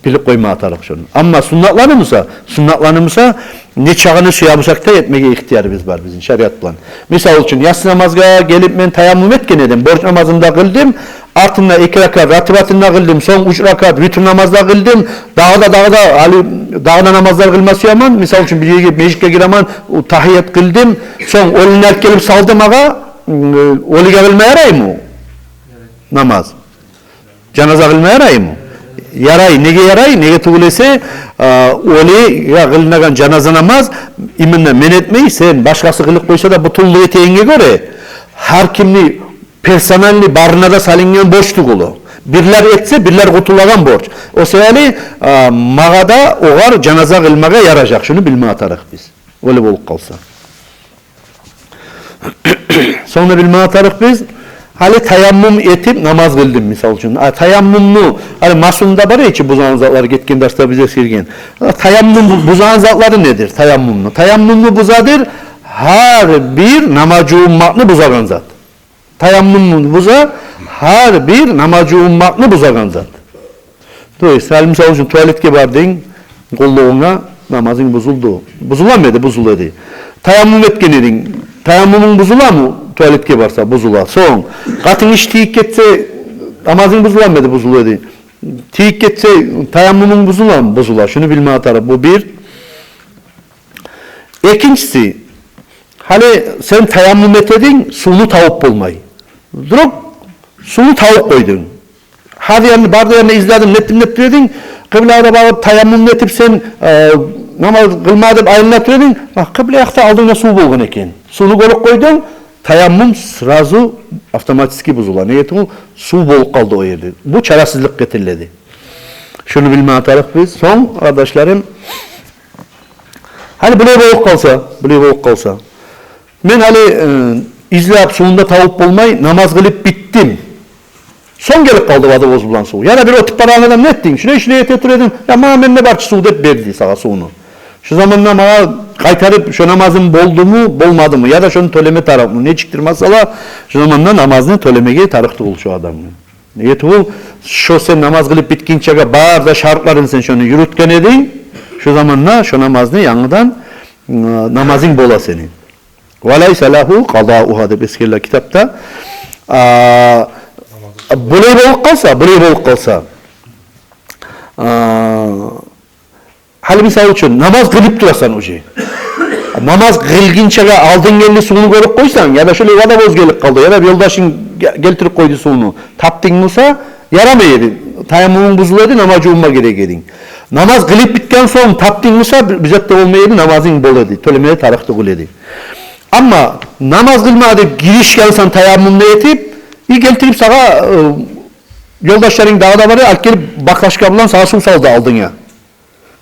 билип къоймагъа тарыкъ шону. Амма суннатланы буса, суннатланы буса, нечакъыны сюе бусакъ да, этмеге ихтиярыбыз бар бизин шариат булан. Мисал учун, яссы намазгъа гелип мен таяммум этген эдим, борч намазымны да къылдым, артында эки ракаат ратибатын да къылдым, сонг уьч ракаат витр намаз да къылдым, дагъы да, дагъы да, гьали, дагъы да намазлар къылма сюемен. Мисал учун, бир ерге, межитге гиремен, о тагьият къылдым, сонг оьлюню алып гелип салдым агъа, м, оьлюге къылма яраймы намаз? Жаназа къылма яраймы? Ярай. Неге ярай? Неге тюгюл эсе, а, оьлюге къылынагъан жаназа намаз, именно мен этмей, сен, башгъасы къылып къойса да, бутуллукъ этегенге гёре, гьар кимни персональный барына да салынгъан борч тюгюл о. Бирлер этсе, бирлер къутулагъан борч. О себепли, а, магъа да огъар жаназа къылмагъа яражакъ. Шуну билмеге тарыкъ биз. Оьлю болуп къалса. Сонг да билмеге тарыкъ биз. Гьали таяммум этип намаз къылдым, мисал учун. А, таяммумну, гьали масгьубу да бар эди чи бузагъан затлар, гетген дарсда биз эсгерген. А, таяммум бу-, бузагъан затлары недир? Таяммумну. Таяммумну бузадыр гьар бир намаз жувунмакъны бузагъан зат. Таяммумну буза гьар бир намаз жувунмакъны бузагъан зат. То есть, гьали, мисал учун, туалетге бардынг, къоллугъунга, намазынг бузулду. Бузуламы эди? Бузула эди. Таяммум этген эдинг. Таяммумунг бузуламы? Туалетге барса, бузула. Сонг, къатынг ичи тийип гетсе, намазынг бузуламы эди? Бузула эди. Тийип гетсе, таяммумунг бузуламы? Бузула. Шуну билмеге тарыкъ. Бу бир. Экинчиси, гьали сен таяммум эте эдинг, сувну табып болмай. Вдруг сувну табып къойдунг. Гьар ерни, бары да ерни изледим, нетдим, нетдим дединг. Къыблагъа багъып таяммум этип сен, э, намаз къылма деп айлана тура эдинг. А, къыбла якъда алдынгда сув болгъан экен. Сувну гёрюп къойдунг, таяммум сразу автоматически бузула. Неге тюгюл, сув болуп къалды о ерде. Бу чарасызлыкъ гетиледи. Шуну билмеге тарыкъ биз. Сонг, къардашларым, гьали булай болуп къалса, булай болуп къалса, мен гьали, э, излеп, сувну да табып болмай, намаз къылып битдим. Сонг гелип къалды водовоз булан сув. Яда бир оьтюп барагъан адам: «Не этдинг? Шулай, шулай эте тура эдим. Я, магъа, менде бар чы сув», — деп берди сагъа сувну. Шу заманда магъа къайтарып, шу намазым болдуму, болмадымы? Яда шону тёлеме тарыкъмы? Нечикдир масъала? Шу заманда намазны тёлемеге тарыкъ тюгюл шу адамны. Неге тюгюл, шо сен намаз къылып битгинчеге бары да шартларын сен шону юрютген эдинг, шу заманда шо намазны янгыдан, м, намазынг бола сени. «Ва лайса лагьу къадаугьа» деп эсгериле китапда. А, булай болуп къалса, булай болуп къалса. А, гьали, мисал учун, намаз къылып турасан уже. Намаз къылгъынчагъа алдын гелди, сувну гёрюп къойсанг, яда шолай водовоз гелип къалды, яда бир ёлдашынг ге-, гелтирип къойду сувну. Тапдынг буса, ярамай эди. Таяммумунг бузула эди, намаз жувунма герек эдинг. Намаз къылып битген сонг тапдынг буса, бир, бир зат да болмай эди, намазынг бола эди, тёлемеге тарыкъ тюгюл эди. Амма намаз къылма деп гиришгенсен, таяммумну этип, И гелтирип сагъа, э, ёлдашларынг дагъы да бар, алып гелип баклашка булан сагъа сув салды алдынга.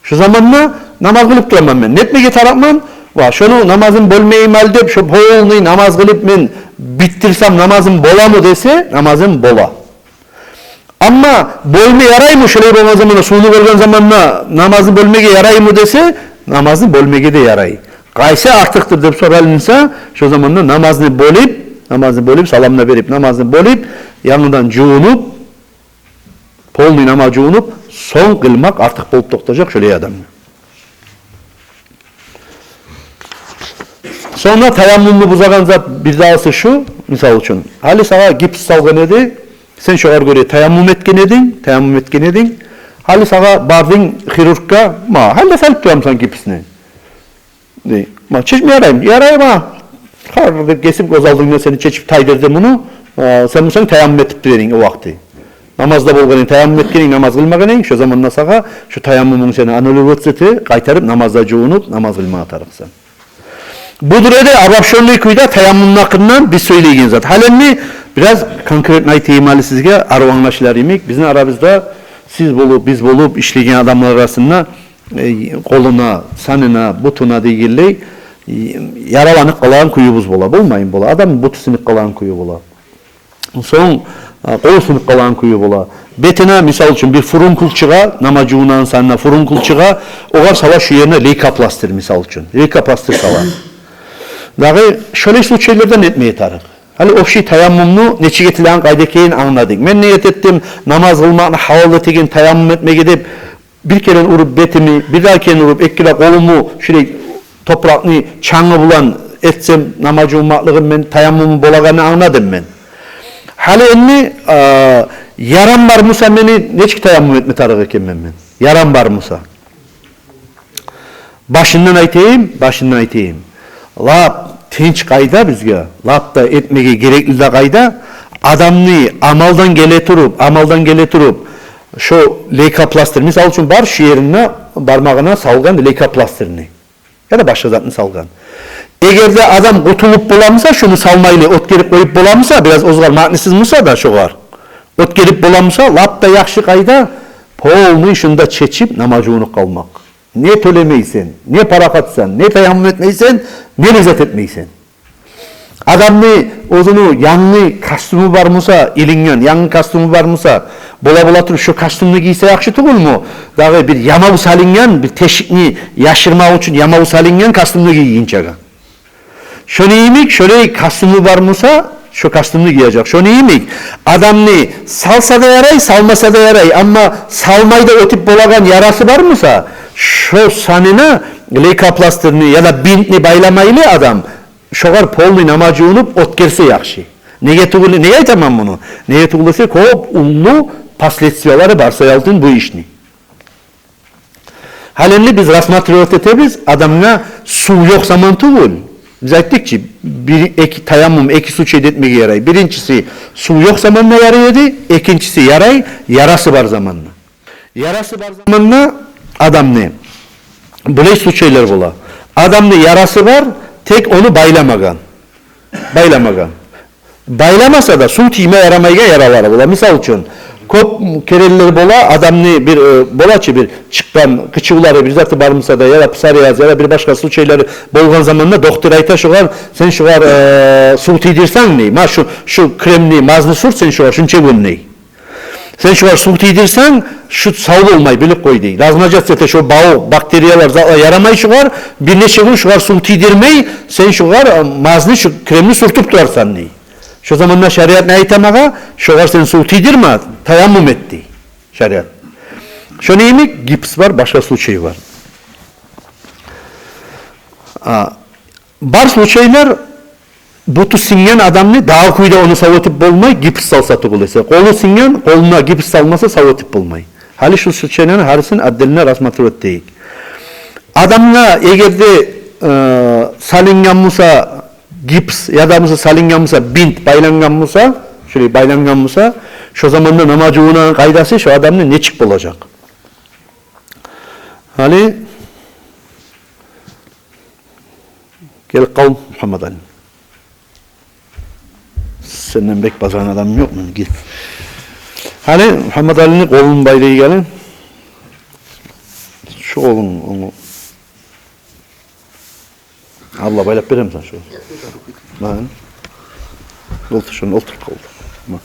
Шо заманда намаз къылып тураман мен. Нетмеге тарыкъман? Ва, шону намазын бёлмейим гьали деп, шо полный намаз къылып мен битдирсем, намазым боламы десе, намазым бола. Амма бёлме яраймы, шолай болгъан заманда, сувну гёрген заманда намазны бёлмеге яраймы десе, намазны бёлмеге де ярай. Къайсы артыкъдыр деп соралынса, шо заманда намазны бёлюп, намазны бёлюп, саламны берип, намазны бёлюп, янгыдан жувунуп, полный намаз жувунуп, сонг къылмакъ артыкъ болуп токътажакъ шолай адамгъа. Сонг да таяммумну бузагъан зат бирдагъысы шу, мисал учун. Гьали сагъа гипс салгъан эди, сен шогъар гёре таяммум этген эдинг, таяммум этген эдинг. Гьали сагъа бардынг хирургга, ма, гьали де салып турамысан гипсни. Дей, ма, чечме яраймы? Ярай, ма. Гьар деп гесип, гёз алдынгда сени чечип тайдырды муну. А, сен бусанг таяммум этип тур эдинг о вакъти. Намазда болгъан эдинг, таяммум этген эдинг, намаз къылмагъан эдинг, шо заманда сагъа шо таяммумунг сени аннулировать эте, къайтарып намазда жувунуп, намаз къылмагъа тарыкъсан. Будур эди обобщённый кюйде таяммумну гьакъындан биз сёйлейген зат. Гьали энни бираз конкретно айтайым гьали сизге, арив англашылар йимик. Бизин арабызда сиз болуп, биз болуп ишлейген адамлар арасында, э, къолуна, санына, бутуна дегенлей, э, яраланып къалагъан кююбюз бола. Болмаймы бола? Адамны буту сынып къалагъан кюю бола. Сонг, а, къолу сынып къалагъан кюю бола. Бетине, мисал учун, бир фурункул чыгъа, намаз жувунагъан санына фурункул чыгъа, огъар сала шу ерине лейкопластырь, мисал учун. Лейкопластырь сала. Дагъы шолай случайларда нетмеге тарыкъ? Гьали общий таяммумну нечик этилеген, къайда экенин англадыкъ. Мен ният этдим намаз къылмакъны гьалал этеген таяммум этмеге деп, бир керен уруп бетими, бирдагъы керен уруп эки де къолуму, шулай топуракъны чангы булан этсем, намаз жувунмакълыгъым мен, таяммумум болагъанын англадым мен. Гьали энни, а, ярам бар буса, мени нечик таяммум этме тарыкъ экенмен мен? Ярам бар буса. Башындан айтайым, башындан айтайым. Лап тынч къайда бизге, лап да этмеге герекли де къайда, адамны амалдан геле туруп, амалдан геле туруп, шо лейкопластырь, мисал учун, бар шу ерине, бармагъына салгъан лейкопластырьны, яда башгъа затны салгъан. Эгер де адам къутулуп бола буса, шуну салмайлы, оьтгерип къоюп бола буса, бираз озгъар маънасыз буса да шогъар, оьтгерип бола буса, лап да яхшы къайда, полный шунда чечип, намаз жувунуп къалмакъ. Не тёлемейсен, не парахатсан, не таяммум этмейсен, не лезет этмейсен. Адамны оьзюню янгы костюму бар буса, илинген янгы костюму бар буса, бола-бола туруп шо костюмну гийсе яхшы тюгюлмю? Дагъы бир ямав салынгъан, бир тешикни яшырмакъ учун ямав салынгъан костюмну гийгинчеге. Шону йимик, шолай костюму бар буса, шо костюмну гиежек. Шону йимик, адамны салса да ярай, салмаса да ярай, амма салмай да оьтюп болагъан ярасы бар буса, шо санына лейкопластырьны яда бинтни байламайлы адам, шогъар полный намаз жувунуп оьтгерсе яхшы. Неге тюгюл, неге айтаман муну? Неге тюгюл десе, кёп уллу последствиялары бар саялтын бу ишни. Гьали энни биз рассматривать этебиз, адамгъа сув ёкъ заман тюгюл. Биз айтдыкъ чы, бир, эки, таяммум эки случайда этмеге ярай. Биринчиси, сув ёкъ заманда ярай эди, экинчиси, ярай ярасы бар заманда. Ярасы бар заманда адамны, булай случайлар бола. Адамны ярасы бар, тек ону байламагъан. Байламагъан. Байламаса да, сув тийме ярамайгъан яралары бола. Мисал учун, кёп керенлер бола, адамны бир, э, бола чы бир чыкъгъан къычывлары, бир заты бар буса да, яда псориаз, яда бир башгъа случайлары болгъан заманда доктор айта шогъар: «Сен шогъар, э, сув тийдирсенг, — дей, — ма шу, шу кремни, мазьны сюрт сен шогъар шунча гюн, — дей. — Сен шогъар сув тийдирсенг, шу сав болмай, билип къой, — дей. — Размножаться эте, шу бавукъ, бактериялар, затлар ярамай шогъар, бир нече гюн шогъар сув тийдирмей, сен шогъар, э, мазьны, шу кремни сюртюп турарсан», — дей. Шо заманда шариат не айта магъа? «Шогъар сен сув тийдирме, таяммум эт», — дей шариат. Шону йимик гипс бар, башгъа случай бар. А, бар случайлар, буту сынгъан адамны дагъы кюйде ону сав этип болмай, гипс салса тюгюл эсе. Къолу сынгъан, къолуна гипс салмаса, сав этип болмай. Гьали шу случайланы гьарисин отдельно рассматривать этейик. Адамгъа эгер де, э, салынгъан буса гипс, яда буса салынгъан буса бинт, байлангъан буса, шулай байлангъан буса, шо заманда намаз жувунагъан къайдасы шо адамны нечик болажакъ? Гьали гелип къал, Мухаммадали. Сенден бек бажарагъан адамым ёкъ мени, гир. Гьали Мугьаммадалини къолун байлай гьали. Шу къолун, ону. Абла, байлап беремен сагъа шу. Ма. Олтур, шунда олтур къолда. Ма.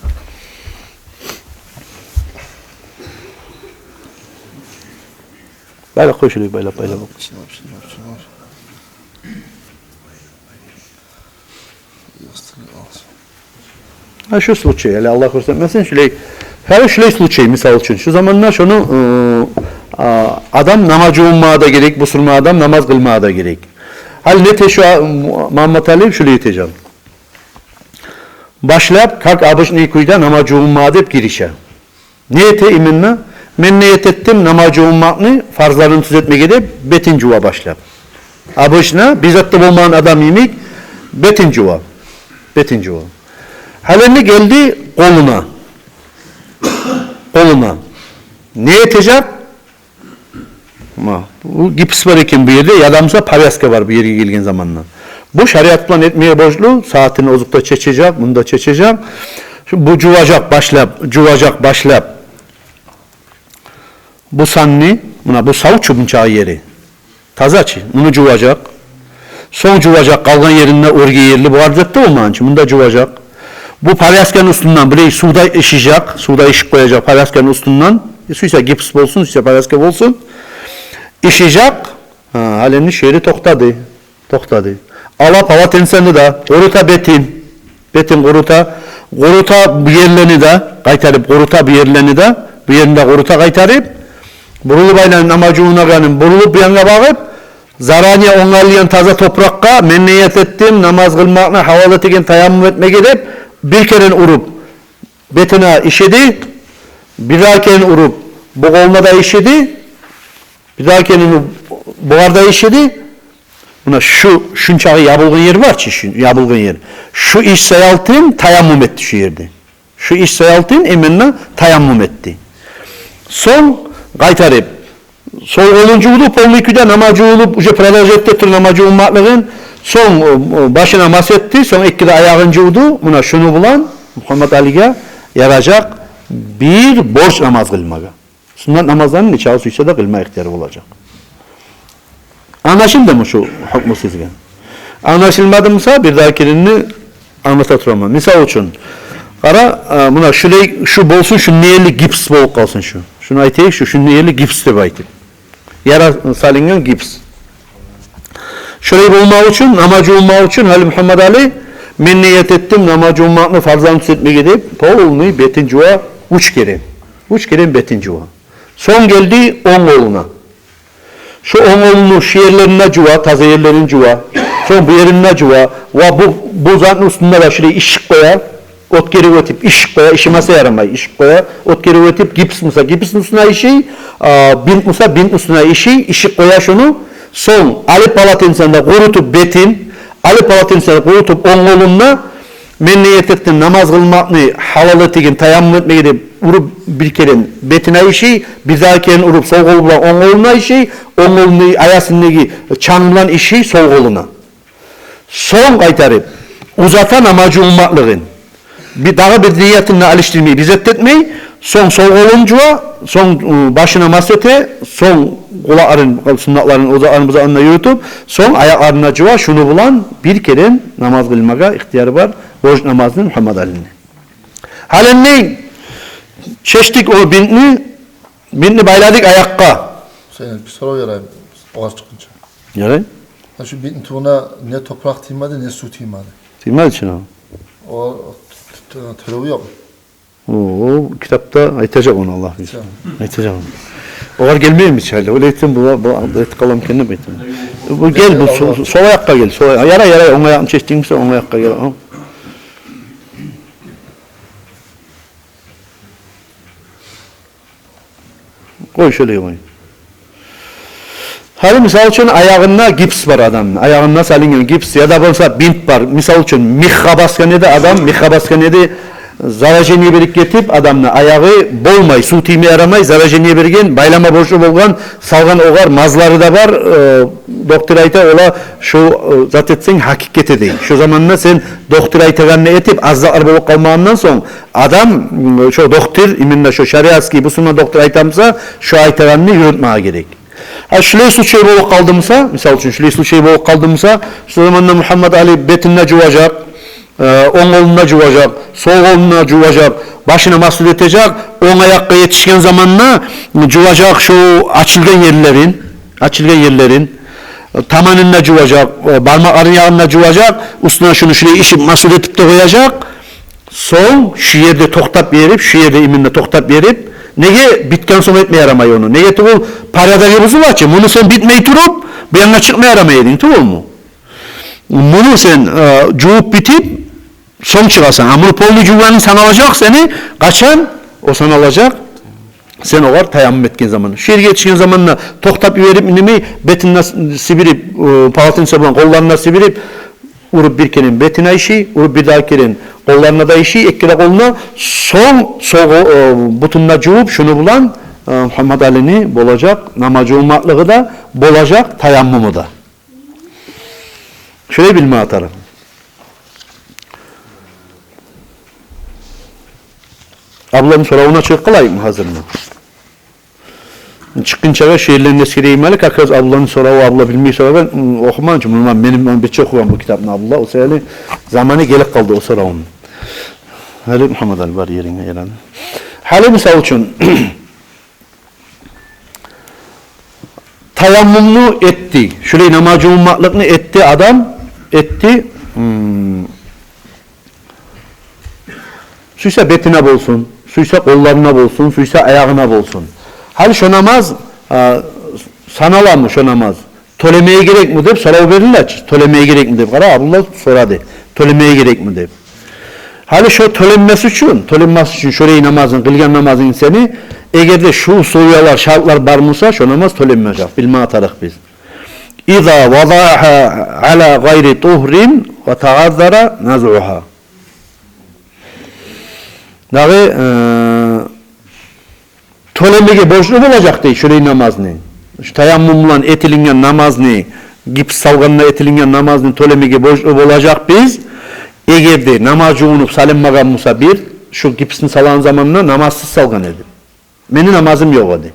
Байлап къой шулай, байлап, байлап. Гьа, шу случай, гьали Аллагь гёрсетмесин, шулай, гьали шулай случай, мисал учун, шу заманда шуну, э, а, адам намаз жувунмагъа да герек, бусурман адам намаз къылмагъа да герек. Гьали не эте шу, а, Мугьаммадали, шулай этежек. Башлап, как обычный кюйде намаз жувунмагъа деп гирише. Не эте именно? Мен ният этдим намаз жувунмакъны фарзларын тюзетмеге деп, бетин жува башлап. Обычно, бир зат да болмагъан адам йимик, бетин жува. Бетин жува. Гьали энни гелди къолуна. Къолуна. Не этежек? Ма, бу гипс бар экен бу ерде, яда буса повязка бар бу ерге гелген заманда. Бу шариат булан этмеге борчлу, сагьатын озокъда чечежек, мунда чечежек. Шу, бу жуважакъ башлап, жуважакъ башлап. Бу санны, муна бу сав чу мунчагъы ери. Таза чы, муну жуважакъ. Сонг жуважакъ къалгъан еринде, оьрге ерли, бу арзатда болмагъан чы, мунда жуважакъ. Бу повязканы уьстюнден булай сувда ишежек, сувда ишип къояжакъ повязканы уьстюнден. Э, сюйсе гипс болсун, сюйсе повязка болсун. Ишежек. Гьа, гьали энни шу ери токътады. Токътады. Ала полотенцени де, къурута бетин. Бетин къурута, къурута бу ерлени де, къайтарып къурута бу ерлени де, бу ерин де къурута къайтарып. Бурулуп айланып, намаз жувунагъанын бурулуп бу янгъа багъып, заранее онгарылгъан таза топуракъгъа, мен ният этдим намаз къылмакъны гьавал этеген таяммум этмеге деп, бир керен уруп бетине ишеди, бир дагъы керен уруп бу къолуна да ишеди, бир дагъы керен уруп бугъар да ишеди. Муна шу, шунчагъы ябылгъан ер бар чы, шу ябылгъан ер. Шу иш саялтын таяммум этди шу ерде. Шу иш саялтын именно таяммум этди. Сонг къайтарып, сол къолун жувду, полный кюйде намаз жувулуп, уже продолжать этип тура намаз жувунмакълыгъын. Сонг, о, о, башына масгь этди, сонг эки де аягъын жувду. Муна шуну булан Мугьаммадалиге яражакъ бир борч намаз къылмагъа. Суннат намазланы нечакъы сюйсе де къылма ихтияры болажакъ. Англашылдымы шу гьукму сизге? Англашылмады буса, бир дагъы керен англата тураман. Мисал учун, къара, а, муна шулай, шу болсун, шунда ерли гипс болуп къалсын шу. Шуну айтайыкъ, шу, шунда ерли гипс деп айтып. Яра салынгъан гипс. Шулай болмакъ учун, намаз жувунмакъ учун, гьали Мугьаммадали, мен ният этдим намаз жувунмакъны фарзларын тюзетмеге деп, полный бетин жува уьч керен. Уьч керен бетин жува. Сонг гелди онг къолуна. Шу онг къолуну шу ерлерин де жува, таза ерлерин жува. Сонг бу ерин де жува. Ва бу, бу затны уьстюнде де шулай ишип къоя. Оьтгерип этип ишип къоя, ишимесе ярамай, ишип къоя. Оьтгерип этип, гипс буса гипсни уьстюне ишей, а, бинт буса бинтни уьстюне ишей, ишип къоя шуну. Сонг алып полотенцени де къурутуп бетин, алып полотенцени къурутуп онг къолун да, мен ният этдим намаз къылмакъны гьалал этеген таяммум этмеге деп уруп бир керен бетине ишей, бир дагъы керен уруп сол къолу булан онг къолуна ишей, онг къолуну аясындагъы чанг булан ишей сол къолуна. Сонг къайтарып узата намаз жувунмакълыгъын. Бир, дагъы бир ниятын да алышдырмай, бир зат да этмей, сонг сол къолун жува, сонг, ы, башына масгь эте, сонг къулакъларын, суннатларын, озакъларын, бузакъларын да юрютюп, сонг аякъларын да жува, шуну булан бир керен намаз къылмагъа ихтияры бар борч намазны Мугьаммадалини. Гьали энни чечдик о бинтни, бинтни байладыкъ аякъгъа. Сен бир сорав ярай, огъар чыкъгъынча. Ярай. Гьа, шу бинтни тюбюне не топуракъ тиймеди, не сув тиймеди. Тиймеди чи, гьа. О, т-, т-, т-, тёлеви ёкъ. О, о китапда айтажакъ ону Аллагь буюрса. Чы. Айтажакъ ону. Огъар гелмейми чи гьали? Олай этсем, бу, бу, бу этип къаламы экен деп айтаман. Бу гел, бу со-, сол аякъгъа гел. Сол ая-, ярай, ярай, онг аякъны чечдинг буса, онг аякъгъа гел. Къой, шолай къой. Гьали, мисал учун, аягъында гипс бар адамны, аягъына салынгъан гипс, яда болмаса бинт бар. Мисал учун, михха басгъан эди адам, михха басгъан эди, Заражение берип гетип, адамны аягъы болмай, сув тийме ярамай, заражение берген, байлама борчлу болгъан, салгъан огъар мазлары да бар. Э, доктор айта, ола шу, э, зат этсенг, гьакъ гете дей. Шу заманда сен доктор айтагъанны этип, аз затлар болуп къалмагъандан сонг, адам, м, шо доктор, именно шо шариатский, бусурман доктор айтамса, шо айтагъанны юрютмеге герек. А шулай случай болуп къалдымса, мисал учун, шулай случай болуп къалдымса, шу заманда Мугьаммад-Али бетин де жуважакъ, э, онг къолун да жуважакъ, сол къолун да жуважакъ, башына масгьу этежек, онг аякъгъа етишген заманда жуважакъ шу ачылгъан ерлерин, ачылгъан ерлерин, э, таманын да жуважакъ, э, бармакъларын ягъын да жуважакъ, уьстюне шуну шулай ишип масгьу этип де къояжакъ. Сонг шу ерде токътап берип, шу ерде именно токътап берип, неге битген сонг этме ярамай ону? Неге тюгюл, порядогу бузула чы. Муну сен битмей туруп, бу янгъа чыкъма ярамай эдинг, тюгюлмю? Муну сен, э, жувуп битип, сонг чыгъасан. А муну полный жувгъанынг саналажакъ сени, къачан о саналажакъ? Сен огъар таяммум этген заманда. Шу ерге етишген заманда токътап йиберип, немей, бетин де сибирип, э, полотенце булан къолларын да сибирип, уруп бир керен бетине иши, уруп бирдагъы керен къолларына да иши, эки де къолуна, сонг, сонг, э, бутун да жувуп, шуну булан, э, Мугьаммад-Алини болажакъ намаз жувунмакълыгъы да, болажакъ таяммуму да. Шулай билме тарыкъ. Абдулланы соравуна чыгъып къалайыкъмы гьазирми? Чыкъгъынчагъа шу ерлерин эсгерейим гьали, как раз Абдулланы сораву, Абдулла билмей сорагъан, м, охумагъан чы, муну мени, мен бирче охугъан бу китапны Абдулла, о саялы заманы гелип къалды о соравну. Гьали, Мугьаммад-Али, бар еринге, яранды. Гьали, мисал учун, таяммумну этди, шулай намаз жувунмакълыкъны этди адам, этди. М, сюйсе бетине болсун, сюйсе къолларына болсун, сюйсе аягъына болсун. Гьали шо намаз, а, саналамы шо намаз? Тёлемеге герекми деп сорав бериле чи. Тёлемеге герекми деп, къара, Абдулла сорады. Тёлемеге герекми деп. Гьали шо тёленмеси учун, тёленмеси учун шолай намазын, къылгъан намазынг сени, эгер де шу условиялар, шартлар бар буса, шо намаз тёленмежек. Билме тарыкъ биз. Иза вазагьа ала гъайри тугьрин ва тааззара назугьа. Дагъы, э, тёлемеге борчлу болажакъ дей шолай намазны. Шу таяммум булан этилинген намазны, гипс салгъанда этилинген намазны тёлемеге борчлу болажакъ биз. Эгер де намаз жувунуп салынмагъан буса бир, шу гипсни салгъан заманда намазсыз салгъан эди. Мени намазым ёкъ эди.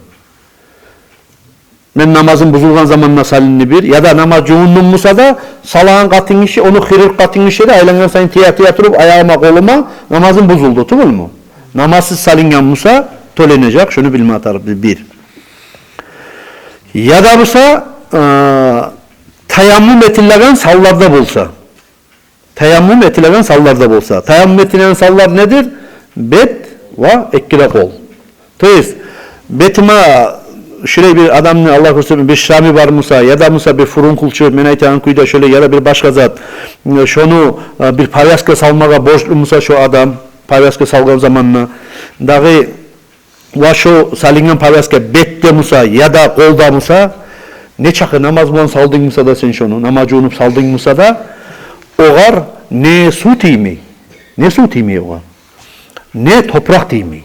Мен намазым бузулгъан заманда салынды бир, яда намаз жувундум буса да, салагъан къатынгиши, ону хирург къатынгиши де айлангъан сайын тие-тие туруп аягъыма, къолума, намазым бузулду, тюгюлмю? Намазсыз салынгъан буса, тёленежек, шуну билме тарыкъ бир. Яда буса, э, таяммум этилеген санларда болса. Таяммум этилеген санларда болса. Таяммум этилеген санлар недир? Бет ва эки де къол. То есть, бетиме шулай бир адамны, Аллагь гёрсетмесин, бир шрамы бар буса, яда буса бир фурункул чыгъып, мен айтагъан кюйде шолай, яда бир башгъа зат, шону, э, бир повязка салмагъа борчлу буса шо адам, повязка салгъан заманда, дагъы ва шо салынгъан повязка бетде буса яда къолда буса, нечакъы намаз булан салдынг буса да сен шону, намаз жувунуп салдынг буса да, огъар не сув тиймей, не сув тиймей огъар, не топуракъ тиймей.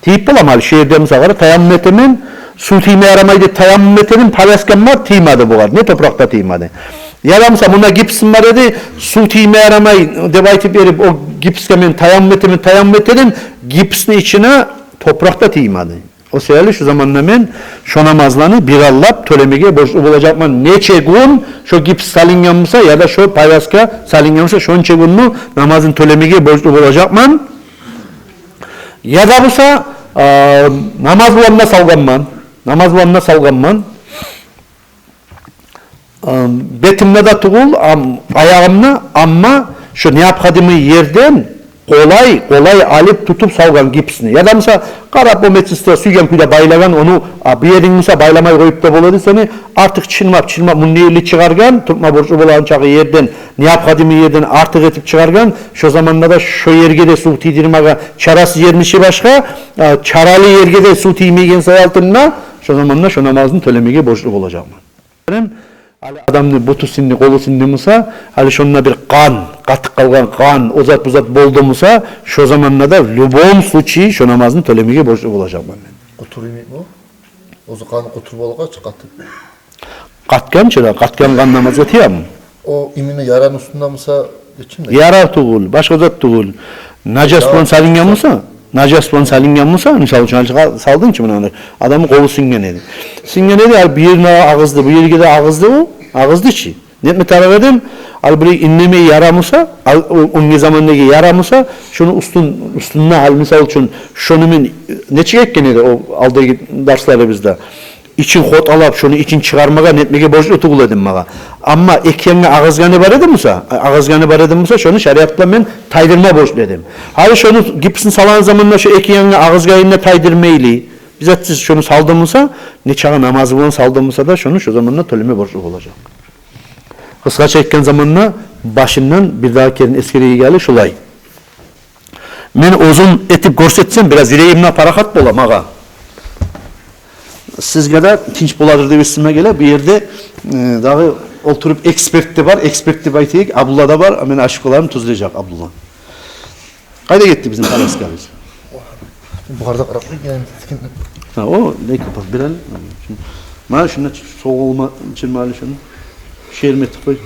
Тийип боламы? Гьали шу ерде буса, къара, таяммум этемен, сув тийме ярамай деп таяммум этемен, повязкам бар, тиймеди бугъар, не топуракъ да тиймеди. Яда буса мунда гипсим бар эди, сув тийме ярамай деп айтып берип, о гипсге мен таяммум этемен, таяммум этемен, гипсни ичине топуракъ да тиймеди. О саялы шу заманда мен шо намазланы бир аллап тёлемеге борчлу болажакъман. Нече гюн шо гипс салынгъан буса, яда шо повязка салынгъан буса, шонча гюнню намазын тёлемеге борчлу болажакъман. Яда буса, а, намаз булан да салгъанман, намаз булан да салгъанман. Ам, бетимде де тюгюл, ам, аягъымда, амма шо необходимый ерден къолай, къолай алып, тутуп салгъан гипсни. Яда буса, къарап, о медсестра сюйген кюйде байлагъан ону, а, бу еринг буса байламай къоюп да бола эди сени, артыкъ чырмап, чырмап, мунда ерли чыгъаргъан, тутма борчлу болагъан чакъы ерден, необходимый ерден артыкъ этип чыгъаргъан, шо заманда да шо ерге де сув тийдирмеге чарасыз ермиши башгъа, а, чаралы ерге де сув тиймейген саялы да, шо заманда шо намазны тёлемеге борчлу болажакъман. Гьали адамны буту сынды, къолу сынды буса, гьали шонда бир къан, къатып къалгъан къан, о зат, бу зат болду буса, шо заманда да в любом случае шо намазны тёлемеге борчлу болажакъман мен. Къутур йимик бу. Оьзю къаны къутур болгъач, къатып. Къатгъан чы да, къатгъан къан намазгъа тиеми? О именно яраны уьстюнде буса, гечинме? Яра тюгюл, башгъа зат тюгюл. Нажас булан салынгъан буса, нажас булан салынгъан буса, мисал учун, гьали салдынг чы муну, адамны къолу сынгъан эди. Сынгъан эди, гьали бу ерине агъызды, бу ерге де агъызды о, агъызды чы. Нетме тарыкъ эдим, гьали бир иннемей яра буса, гьали о, оьнге замандагъы яра буса, шону уьстюн, уьстюнде, гьали мисал учун, шону мен, нечик этген эди о алдагъы дарсларыбызда. Ичин хоталап, шону ичин чыгъармагъа, нетмеге борчлу тюгюл эдим магъа. Амма эки янгъа агъызгъаны бар эди буса, агъызгъаны бар эди буса, шону шариат булан мен тайдырма борчлу эдим. Гьали шону гипсни салагъан заманда шо эки янгъа агъызгъанын да тайдырмайлы, бир затсыз шону салды буса, нечакъы намазы булан салды буса да, шону шо заманда тёлеме борчлу болажакъ. Къысгъача айтгъан заманда, башындан бирдагъы керен эсгерегеним шулай. Мен оьзюм этип гёрсетсем, бираз юрегим де парахат бола магъа. Сизге де тынч боладыр деп эсиме геле. Бу ерде, э, дагъы олтуруп эксперт де бар, эксперт деп айтайыкъ, Абдулла да бар. Мен ошибкаларымны тюзлежек Абдулла. Къайда гетди бизин повязкабыз? Бу къарда къарап гелген. Гьа, о, не капас, бир ал. Мана шунда чы-, сол къолума чырма ал шуну. Шерме этип къой.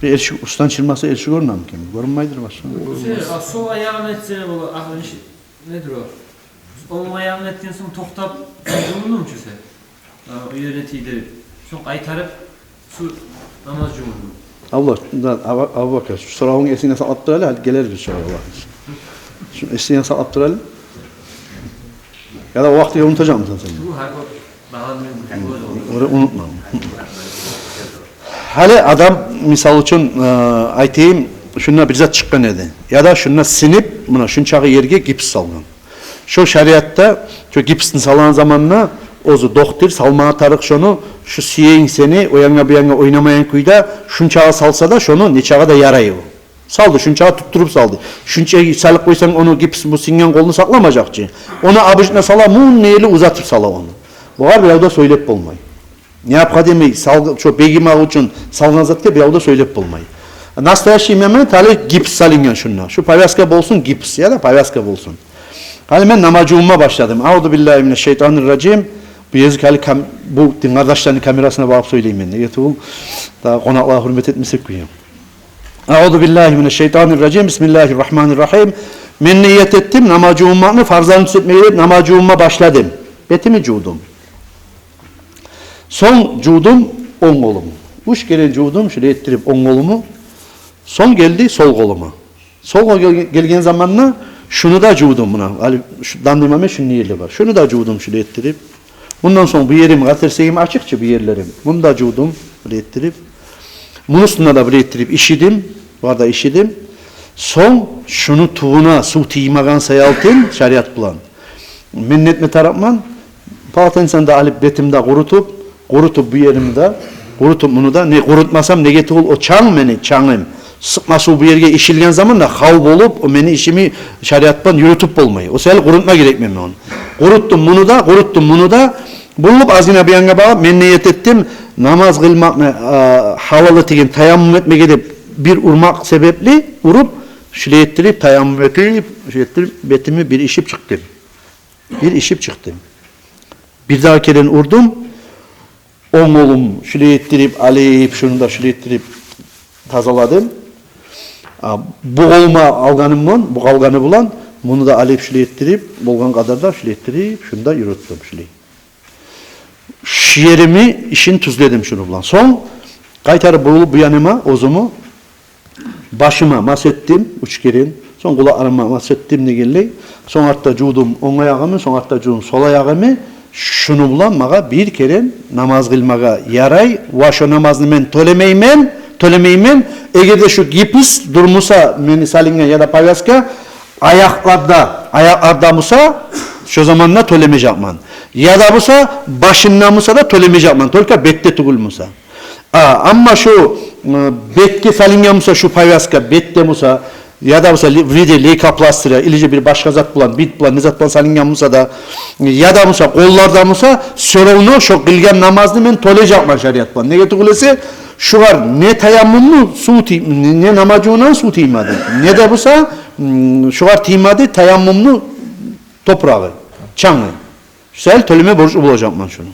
Бир эрши, устан чырмаса, эрши гёрюнеми экен? Гёрюнмейдир башгъа. Сен, а, сол аягъын этсе бола, ахырын ши-, недир о? Онг аягъын этген сонг токътап, жувундунг чу сен. А, уьерине тийдирип, сонг къайтарып, су намаз жувундунг. Абу, да, Абу-, Абубакар, шу соравунг эсинге сакълап тур гьали, гьали гелербиз шогъар, Аллагь. Шуну эсинге сакълап тур гьали. Яда о вакътиге унутажакъмысан сен? Бу гьар гьал Ону унутма. Гьали адам, мисал учун, э, айтайым, шунда бир зат чыкъгъан эди. Яда шунда сынып, муна шунчакъы ерге гипс салгъан. Шо шариатда, шо гипсни салгъан заманда, оьзю докътор салмагъа тарыкъ шону, шу сюегинг сени о янгъа, бу янгъа ойнамайгъан кюйде, шунчакъы салса да, шону нечакъы да ярай о. Салды, шунчакъы туттуруп салды. Шунчакъы салып къойсанг, ону гипс, бу сынгъан къолну сакъламажакъ чы. Ону обычно сала, мунда ели узатып сала ону. Бугъар бирев де сёйлеп болмай. Необходимый салгъ-, шо бегимек учун салгъан затгъа бирев де сёйлеп болмай. Настоящий момент гьали гипс салынгъан шунда. Шу повязка болсун гипс, яда повязка болсун. Гьали мен намаз жувунма башладым. Аузу биллагьи минаш шайтанир ражим. Бу языкъ гьали кам-, бу дин къардашланы камерасына багъып сёйлеймен. Неге тюгюл, дагъы къонакълагъа гьюрмет этмесек гёре. Аузу биллагьи минаш шайтанир ражим. Бисмиллагьир рагьманир рагьим. Мен ният этдим намаз жувунмакъны, фарзларын тюзетмеге деп намаз жувунма башладым. Бетими жувдум. Сонг жувдум онг къолуму. Уьч керен жувдум шулай этдирип онг къолуму. Сонг гелди сол къолума. Сол къол гел-, гелген заманда шуну да жувдум муна. Гьали шу, данный момент шунда ерлер бар. Шуну да жувдум шулай этдирип. Мундан сонг бу ерим, къатерсегим ачыкъ чы, бу ерлерим. Муну да жувдум, бир этдирип. Муну уьстюне де бир этдирип ишидим. Бу ерде ишидим. Сонг шуну тюбюне сув тиймеген саялтын шариат булан. Мен нетме тарыкъман? Полотенцени де алып, бетимни де къурутуп, къурутуп бу еримни де, къурутуп муну да. Не къурутмасам, неге тюгюл о чанг мени, чангым. Сыкъма сув бу ерге ишилген заманда хав болуп, о мени ишими шариат булан юрютюп болмай. О саялы къурутма герекмен мен ону. Къурутдум муну да, къурутдум муну да. Бурулуп, азгъына бу янгъа багъып, мен ният этдим намаз къылмакъны, а, гьалал этеген таяммум этмеге деп бир урмакъ себепли уруп, шулай этдирип, таяммум этип, шулай этдирип, бетими бир ишип чыкъдым. Бир ишип чыкъдым. Бирдагъы керен урдум. Онг къолум шулай этдирип алып, шуну да шулай этдирип тазаладым. А, бу къолума алгъаным булан, бу къалгъаны булан, муну да алып шулай этдирип, болгъан къадарда шулай этдирип, шуну да юрютдюм шулай. Шу ерими ишин тюзледим шуну булан. Сонг къайтарып бурулуп бу яныма, оьзюмню башыма мас этдим уьч керен, сонг къулакъларыма мас этдим дегенлей, сонг артда жувдум онг аягъымны, сонг артда жувдум сол аягъымны. Шуну булан магъа бир керен намаз къылмагъа ярай, ва шо намазны мен тёлемеймен, тёлемеймен. Эгер де шу гипс дюр буса, мени салынгъан яда повязка, аякъларда, аякъларда буса, шо заманда тёлемежекмен. Яда буса, башында буса да тёлемежекмен, только бетде тюгюл буса. А, амма шу, ы, бетге салынгъан буса шу повязка, бетде буса, яда буса ли-, в виде лейкопластыря, или же бир башгъа зат булан, бинт булан, не зат булан салынгъан буса да, яда буса къолларда буса, всё равно шо къылгъан намазны мен тёлежекмен шариат булан. Неге тюгюл эсе, шугъар не таяммумну сув тий-, не, не намаз жувунагъан сув тиймеди, не де буса, м, шугъар тиймеди таяммумну топурагъы, чангы. Шо саялы тёлеме борчлу болажакъман шуну.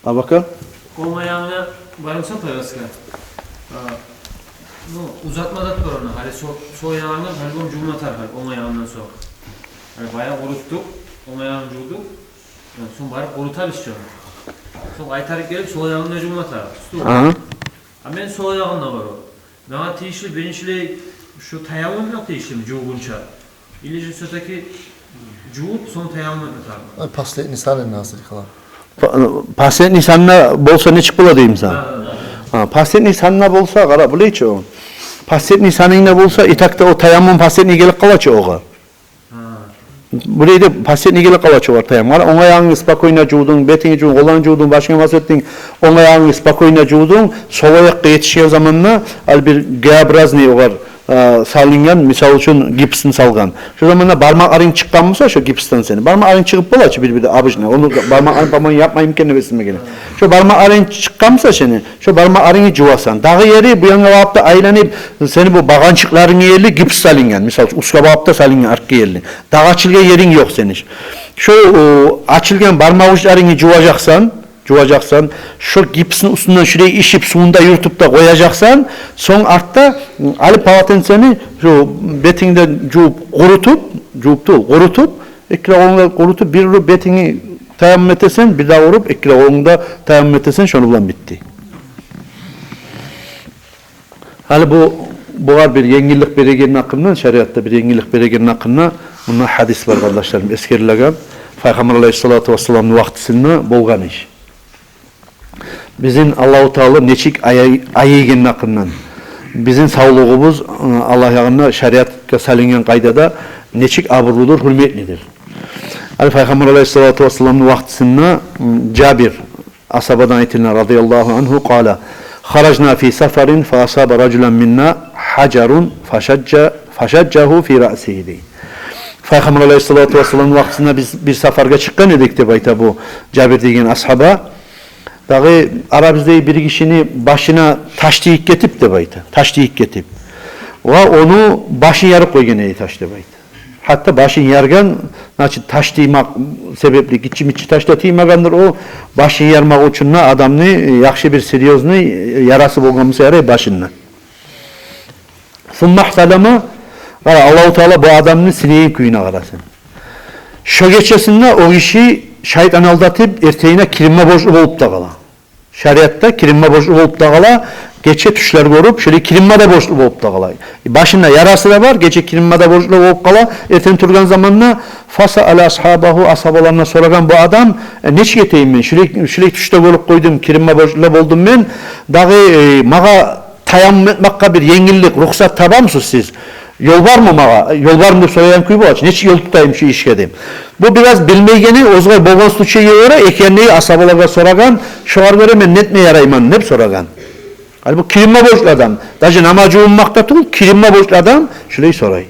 Абакар? Онг аягъынга бармысан повязка? А, ну, узатма да бар ону. Гьали сол, сол аягъынга по-любому жувма тарыкъ, гьали онг аягъындан сонг. Гьали баягъы къурутдукъ, онг аягъын жувдукъ. Сонг барып къурутабыз чы ону. Сонг къайтарып гелип, сол аягъын да жувма тарыкъ. Тюзмю? Агьа. А мен сол аягъында бар о. Магъа тийишли биринчилей шо таяммум этмек тийишлими жувгъунча? Или же всё-таки жувуп, сонг таяммум этме тарыкъмы? Ай, последний санын насыл къыла. Па-, последний санда болса нечик бола деймисен? Да, да, да. Гьа, последний санда болса, къара, булай чы о. Последний санында болса, и так да о таяммум последний гелип къала чы огъар. Гьа. Булай да последний гелип къала чы огъар таяммум. Къара, онг аягъынгны спокойно жувдунг, бетинги жувдунг, къолларынгны жувдунг, башынга мас этдинг, онг аягъынгны спокойно жувдунг, сол аякъгъа етишген заманда, гьали бир Г-образный огъар, а, салынгъан, мисал учун, гипсни салгъан. Шо заманда бармакъларынг чыкъгъан буса, шо гипсден сени бармакъларынг чыгъып бола чы бир-бирде обычно. Ону бармакъларын, по-моему, япмаймы экен деп эсиме геле. Шо бармакъларынг чыкъгъан буса сени, шо бармакъларынгны жувасан. Дагъы ери бу янгъа багъып да айланып, сени бу багъанчыкъларынг ерли гипс салынгъан. Мисал учун, уьстге багъып да салынгъан, артгъы ерли. Дагъы ачылгъан еринг ёкъ сени. Шо, о, ачылгъан бармакъ учларынгны жуважакъсан, жуважакъсан, шо гипсни уьстюнден шулай ишип, сувун да юрютюп де къояжакъсан, сонг артда, гьали полотенцени шо бетингден жувуп, къурутуп, жувуп тюгюл, къурутуп, эки де къолунгда къурутуп, бир уруп бетинги таяммум этесен, бир де уруп, эки де къолунгда таяммум этесен, шону булан битди. Гьали бу, бугъар бир енгиллик берегенни гьакъындан, шариатда бир енгиллик берегенни гьакъындан, мунда гьадис бар, къардашларым, эсгерилеген. Пайхаммар алайгьиссалату вассаламны вакътисинде болгъан иш. Бизин Аллагьу Таала нечик аяй-, аяйгъанны гьакъындан. Бизин савлугъубуз, ы, Аллагь ягъында шариатгъа салынгъан къайдада нечик абурлудур, гьюрметлидир. Гьали Пайхаммар алайгьиссалату вассаламны вакътисинде, ы, Жабир асгьабадан айтылына, радияллагьу ангьу, къала: «Харажна фи сафарин фа асаба ражулан минна хажарун фашажжа-, фашажжагьу фи раъсигьи», — дей. Пайхаммар алайгьиссалату вассаламны вакътисинде биз бир сапаргъа чыкъгъан эдик, деп айта бу Жабир деген асгьаба. Дагъы арабызда бир гишини башына таш тийип гетип, деп айта. Таш тийип гетип. Ва ону башын ярып къойгъан эди таш, деп айта. Гьатта башын яргъан, значит, таш тиймек себепли, гиччи-миччи таш да тиймегендир о, башын ярмакъ учун да адамны, э, яхшы бир серьёзный, э, ярасы болгъан буса ярай башында. Сумма ихталама, къара, Аллагьу Таала бу адамны сынайгъан кююне къарасын. Шо гечесинде о гиши шайтан алдатып, эртенине киринме борчлу болуп да къала. Шариатда киринме борчлу болуп да къала, гече тюшлер гёрюп, шолай киринме де борчлу болуп да къала. Башында ярасы да бар, гече киринме де борчлу болуп къала, эртен тургъан заманда фасаала асгьабагьу, асгьабаларына сорагъан бу адам: «Э, нечик этейим мен? Шолай, шолай тюш де гёрюп къойдум, киринме борчлу да болдум мен. Дагъы, э, магъа таяммум этмекге бир енгиллик, рухсат табамысыз сиз? Ёл бармы магъа? Ёл бармы?» — деп сорайгъан кюй бола чы. «Нечик ёл тутайым шу ишге?» — деп. Бу бираз билмейгени, оьзге болгъан случайгъа гёре экенлиги, асгьабалагъа сорагъан, шогъар гёре мен нетме ярайман деп сорагъан. Гьали бу киринме борчлу адам, даже намаз жувунмакъда тюгюл, киринме борчлу адам шулай сорай.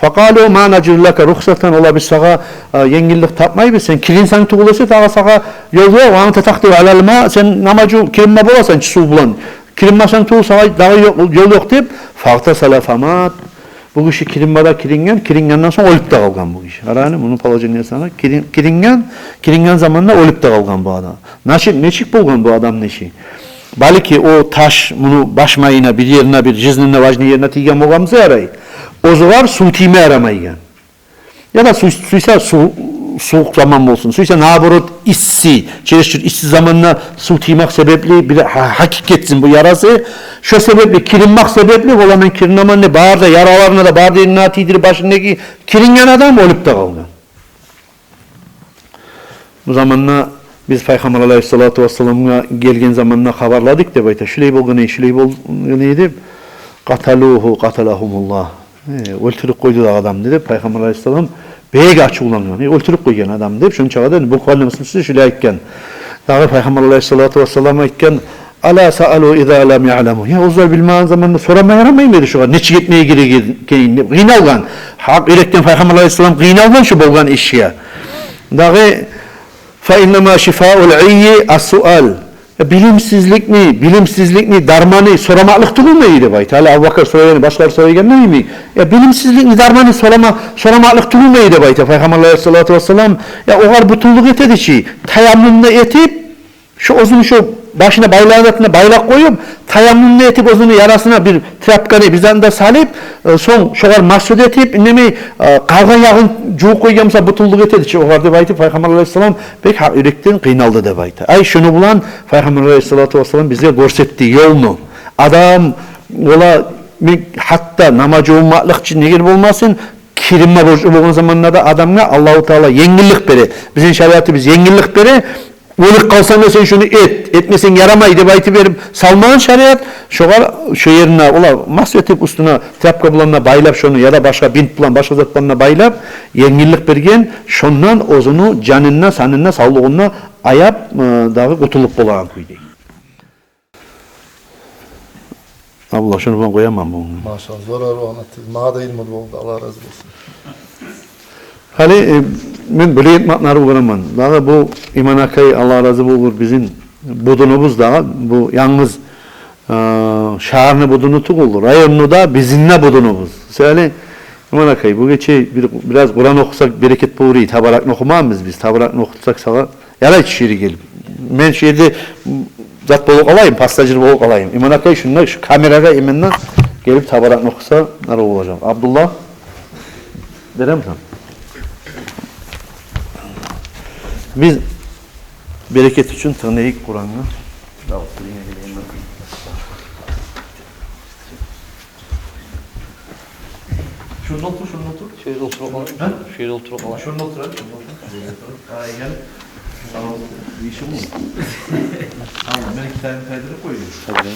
Факъалу ма нажиду лака рухсатан, олар: «Биз сагъа, а, енгиллик тапмайбыз, сен киринсенг тюгюл эсе, дагъы сагъа ёл ёкъ, ва анта такъдиру алал ма, сен намаз жув-, киринме боласан чы сув булан. Киринмесенг тюгюл, сагъа дагъы ёкъ, ёл ёкъ», — деп. Фагътасала фамат. Бу гиши киринме де киринген, киринген сонг оьлюп де къалгъан бу гиши. Къара гьали муну положениесине, кирин-, киринген, киринген заманда оьлюп де къалгъан бу адам. Значит, нечик болгъан бу адамны иши? Балики, о таш муну баш майына, бир ерине, бир жизненно важный ерине тийген болгъан буса ярай, оьзюгер сув тийме ярамайгъан. Яда сюй-, сюйсе су-, сувукъ заман болсун, сюйсе, наоборот, исси, чересчур исси заманда сув тиймек себепли бир гьа-, гьакъ гетсин бу ярасы. Шо себепли, киринмек себепли, ола мен киринемен деп, бары да яраларына да, бары да ерине тийдирип, башындагъы, киринген адам оьлюп де къалгъан. Бу заманда биз Пайхаммар алайгьиссалату вассаламгъа гелген заманда хабарладыкъ, деп айта. Шулай болгъан эди, шулай болгъан эди деп. Къаталугьу, къаталагьумуллагь. Э, оьлтюрюп къойду дагъы адамны деп, Пайхаммар алайгьиссалам бек ачувлангъан. Э, оьлтюрюп къойгъан адамны деп, шончагъа да буквально смысле шулай айтгъан. Дагъы Пайхаммар алайгьиссалату вассалам айтгъан: ألا سألوا إذا لم يعلموا. Я, оьзлер билмеген заманда сорама ярамаймы эди шогъар, нечик этмеге герек экенин деп. Къыйналгъан. Гьакъ юрекден Пайхаммар алайгьиссалам къыйналгъан шу болгъан ишге. Дагъы, فإنما شفاء العي السؤال. Я, билимсизликни, билимсизликни дарманы сорамакълыкъ тюгюлмю эди деп айта. Гьали Абубакар сорайгъан, башгъалар сорайгъанда йимик. Я, билимсизликни дарманы сорама, сорамакълыкъ тюгюлмю эди деп айта Пайхаммар алайгьиссалату вассалам. Я, огъар бютюнлюк этеди чи, таяммумну этип, шу оьзюню шу башына байлайгъан затына байлап къоюп, таяммумну этип, оьзюню ярасына бир тряпканы, бир затны да салып, э, сонг шогъар масгьу этип, инемей, э, къалгъан ягъын жувуп къойгъан буса, бютюнлюк этеди чи огъар деп айтып, Пайхаммар алайгьиссалам бек гьакъ юрекден къыйналды деп айта. Ай, шуну булан Пайхаммар алайгьиссалату вассалам бизге гёрсетди ёлну. Адам, ола, мен гьатта намаз жувунмакълыкъ учун неге болмасын, киринме борчлу болгъан заманда да адамгъа Аллагьу Таала енгиллик бере. Бизин шариатыбыз енгиллик бере. Оьлюп къалсанг да сен шуну эт, этмесенг ярамай деп айтып берип салмагъан шариат. Шогъар шо ерине, ола, масгьу этип, уьстюне тряпка булан да байлап шону, яда башгъа бинт булан, башгъа зат булан да байлап, енгиллик берген, шондан оьзюню жанын да, санын да, савлугъун да аяп, э, дагъы къутулуп болагъан кюйде. Абдулла, шуну мен къояман бугюн. Машалла, зор арив англатдыгъыз. Магъа да илму болду, Аллагь рази болсун. Гьали, э, мен билеген маънаны къараман. Дагъы бу Иман акай, Аллагь рази болур, бизин будунубуз дагъы, бу янгыз, э, шагьарны будуну тюгюл, районну да, бизин де будунубуз. Сен гьали, Иман акай, бу гече бир, бираз Къуран охусакъ берекет болур эди. Табаракны охумагъанбыз биз, табаракны охутсакъ сагъа. Ярай, шу ерге гел. Мен шу ерде зат болуп къалайым, пассажир болуп къалайым. Иман акай, шунда, шу камерагъа именно гелип табаракны охуса, арив болажакъ. Абдулла, беремисен? Биз берекет учун тынглайыкъ Къурангъа. Шунда олтур, шунда олтур. Шу ерде олтуруп къалайым. Гьа? Шу ерде олтуруп къалайым. Шунда олтур, шунда олтур. Ай, гел. Сама ишим бар. Алла, мен эки тайны тайдырып къояйым. Таби.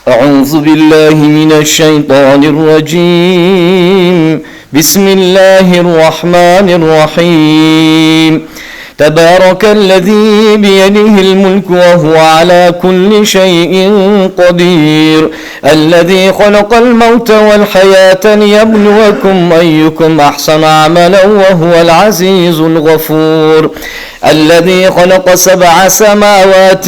أعوذ بالله من الشيطان الرجيم. بسم الله الرحمن الرحيم. تبارك الذي بيده الملك وهو على كل شيء قدير. الذي خلق الموت والحياة ليبلوكم أيكم أحسن عملا وهو العزيز الغفور. الذي خلق سبع سماوات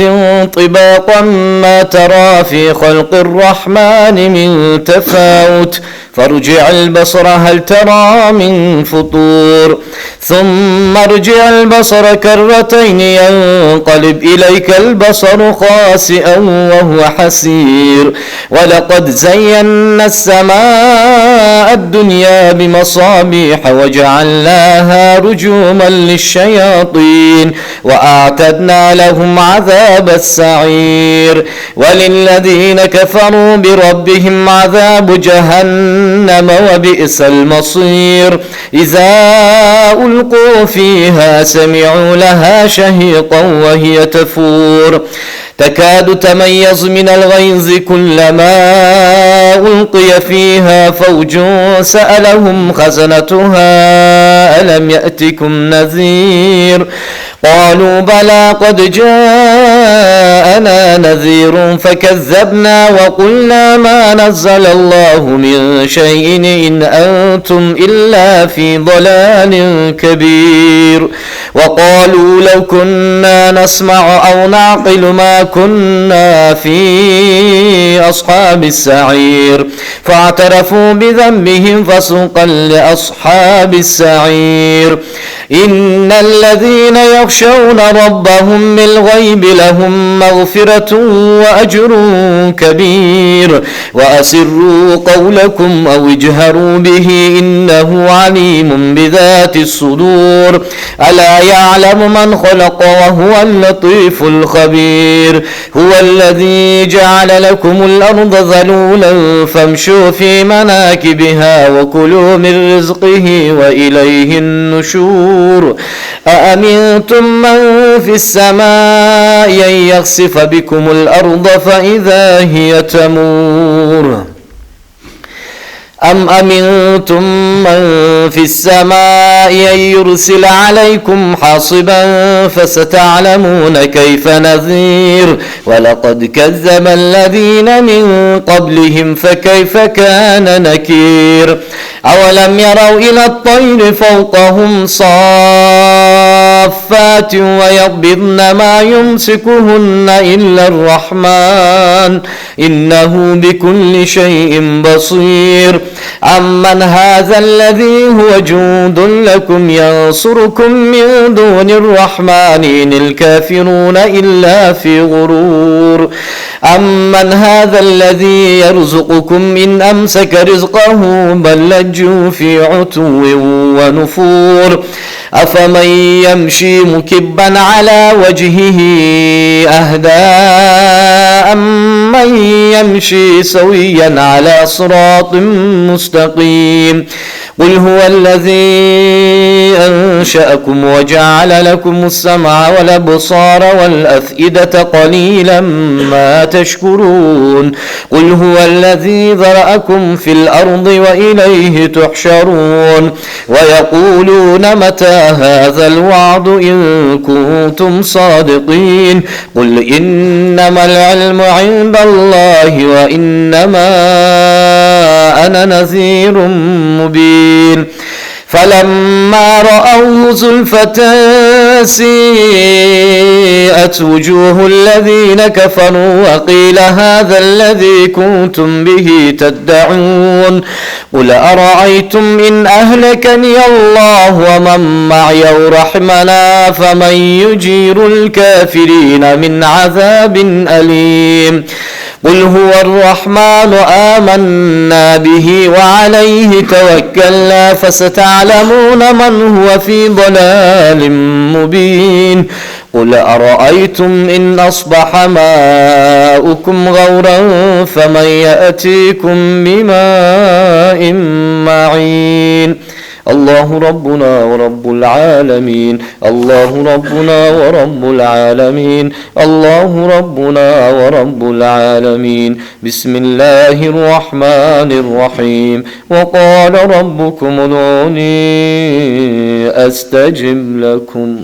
طباقا ما ترى في خلق الرحمن من تفاوت فارجع البصر هل ترى من فطور. ثم ارجع البصر كرتين ينقلب إليك البصر خاسئا وهو حسير. ولقد زينا السماء الدنيا بمصابيح وجعلناها رجوما للشياطين وأعتدنا لهم عذاب السعير. وللذين كفروا بربهم عذاب جهنم وبئس المصير. إذا ألقوا فيها سمعوا لها شهيقا وهي تفور. تكاد تميز من الغيظ كلما ألقي فيها فوج سألهم خزنتها ألم يأتكم نذير؟ قالوا بلى قد جاءنا نذير فكذبنا وقلنا ما نزل الله من شيء إن أنتم إلا في ضلال كبير. وقالوا لو كنا نسمع أو نعقل ما كنا في أصحاب السعير. فاعترفوا بذنبهم فسحقا لأصحاب السعير. إن الذين يخشون ربهم بالغيب لهم مغفرة وأجر كبير. وأسروا قولكم أو اجهروا به إنه عليم بذات الصدور. ألا يعلم من خلق وهو اللطيف الخبير. هو الذي جعل لكم الأرض ذلولا فامشوا في مناكبها وكلوا من رزقه وإليه النشور. أأمنتم من في السماء أن يخسف بكم الأرض فإذا هي تمور. أم أمنتم من في السماء أن يرسل عليكم حاصبا فستعلمون كيف نذير. ولقد كذب الذين من قبلهم فكيف كان نكير. أولم يروا إلى الطير فوقهم صافات ويقبضن ما يمسكهن إلا الرحمن إنه بكل شيء بصير. أمن هذا الذي هو جند لكم ينصركم من دون الرحمن إن الكافرون إلا في غرور. أمن هذا الذي يرزقكم إن أمسك رزقه بل لجوا في عتو ونفور. أفمن يمشي مكبا على وجهه أهدى أمن يمشي سويا على صراط مستقيم. قل هو الذي أنشأكم وجعل لكم السمع والأبصار والأفئدة قليلا ما تشكرون. قل هو الذي ذرأكم في الأرض وإليه تحشرون. ويقولون متى هذا الوعد إن كنتم صادقين. قل إنما العلم عند الله وإنما أنا نذير مبين. فلما رأوه زلفة سيئت وجوه الذين كفروا وقيل هذا الذي كنتم به تدعون. قل أرأيتم إن أهلكني الله ومن معي أو رحمنا فمن يجير الكافرين من عذاب أليم. قل هو الرحمن آمنا به وعليه توكلنا فستعلمون من هو في ضلال مبين. قل أرأيتم إن أصبح ماؤكم غورا فمن يأتيكم بماء معين. الله ربنا ورب العالمين. الله ربنا ورب العالمين. الله ربنا ورب العالمين. بسم الله الرحمن الرحيم. وقال ربكم ادعوني أستجب لكم.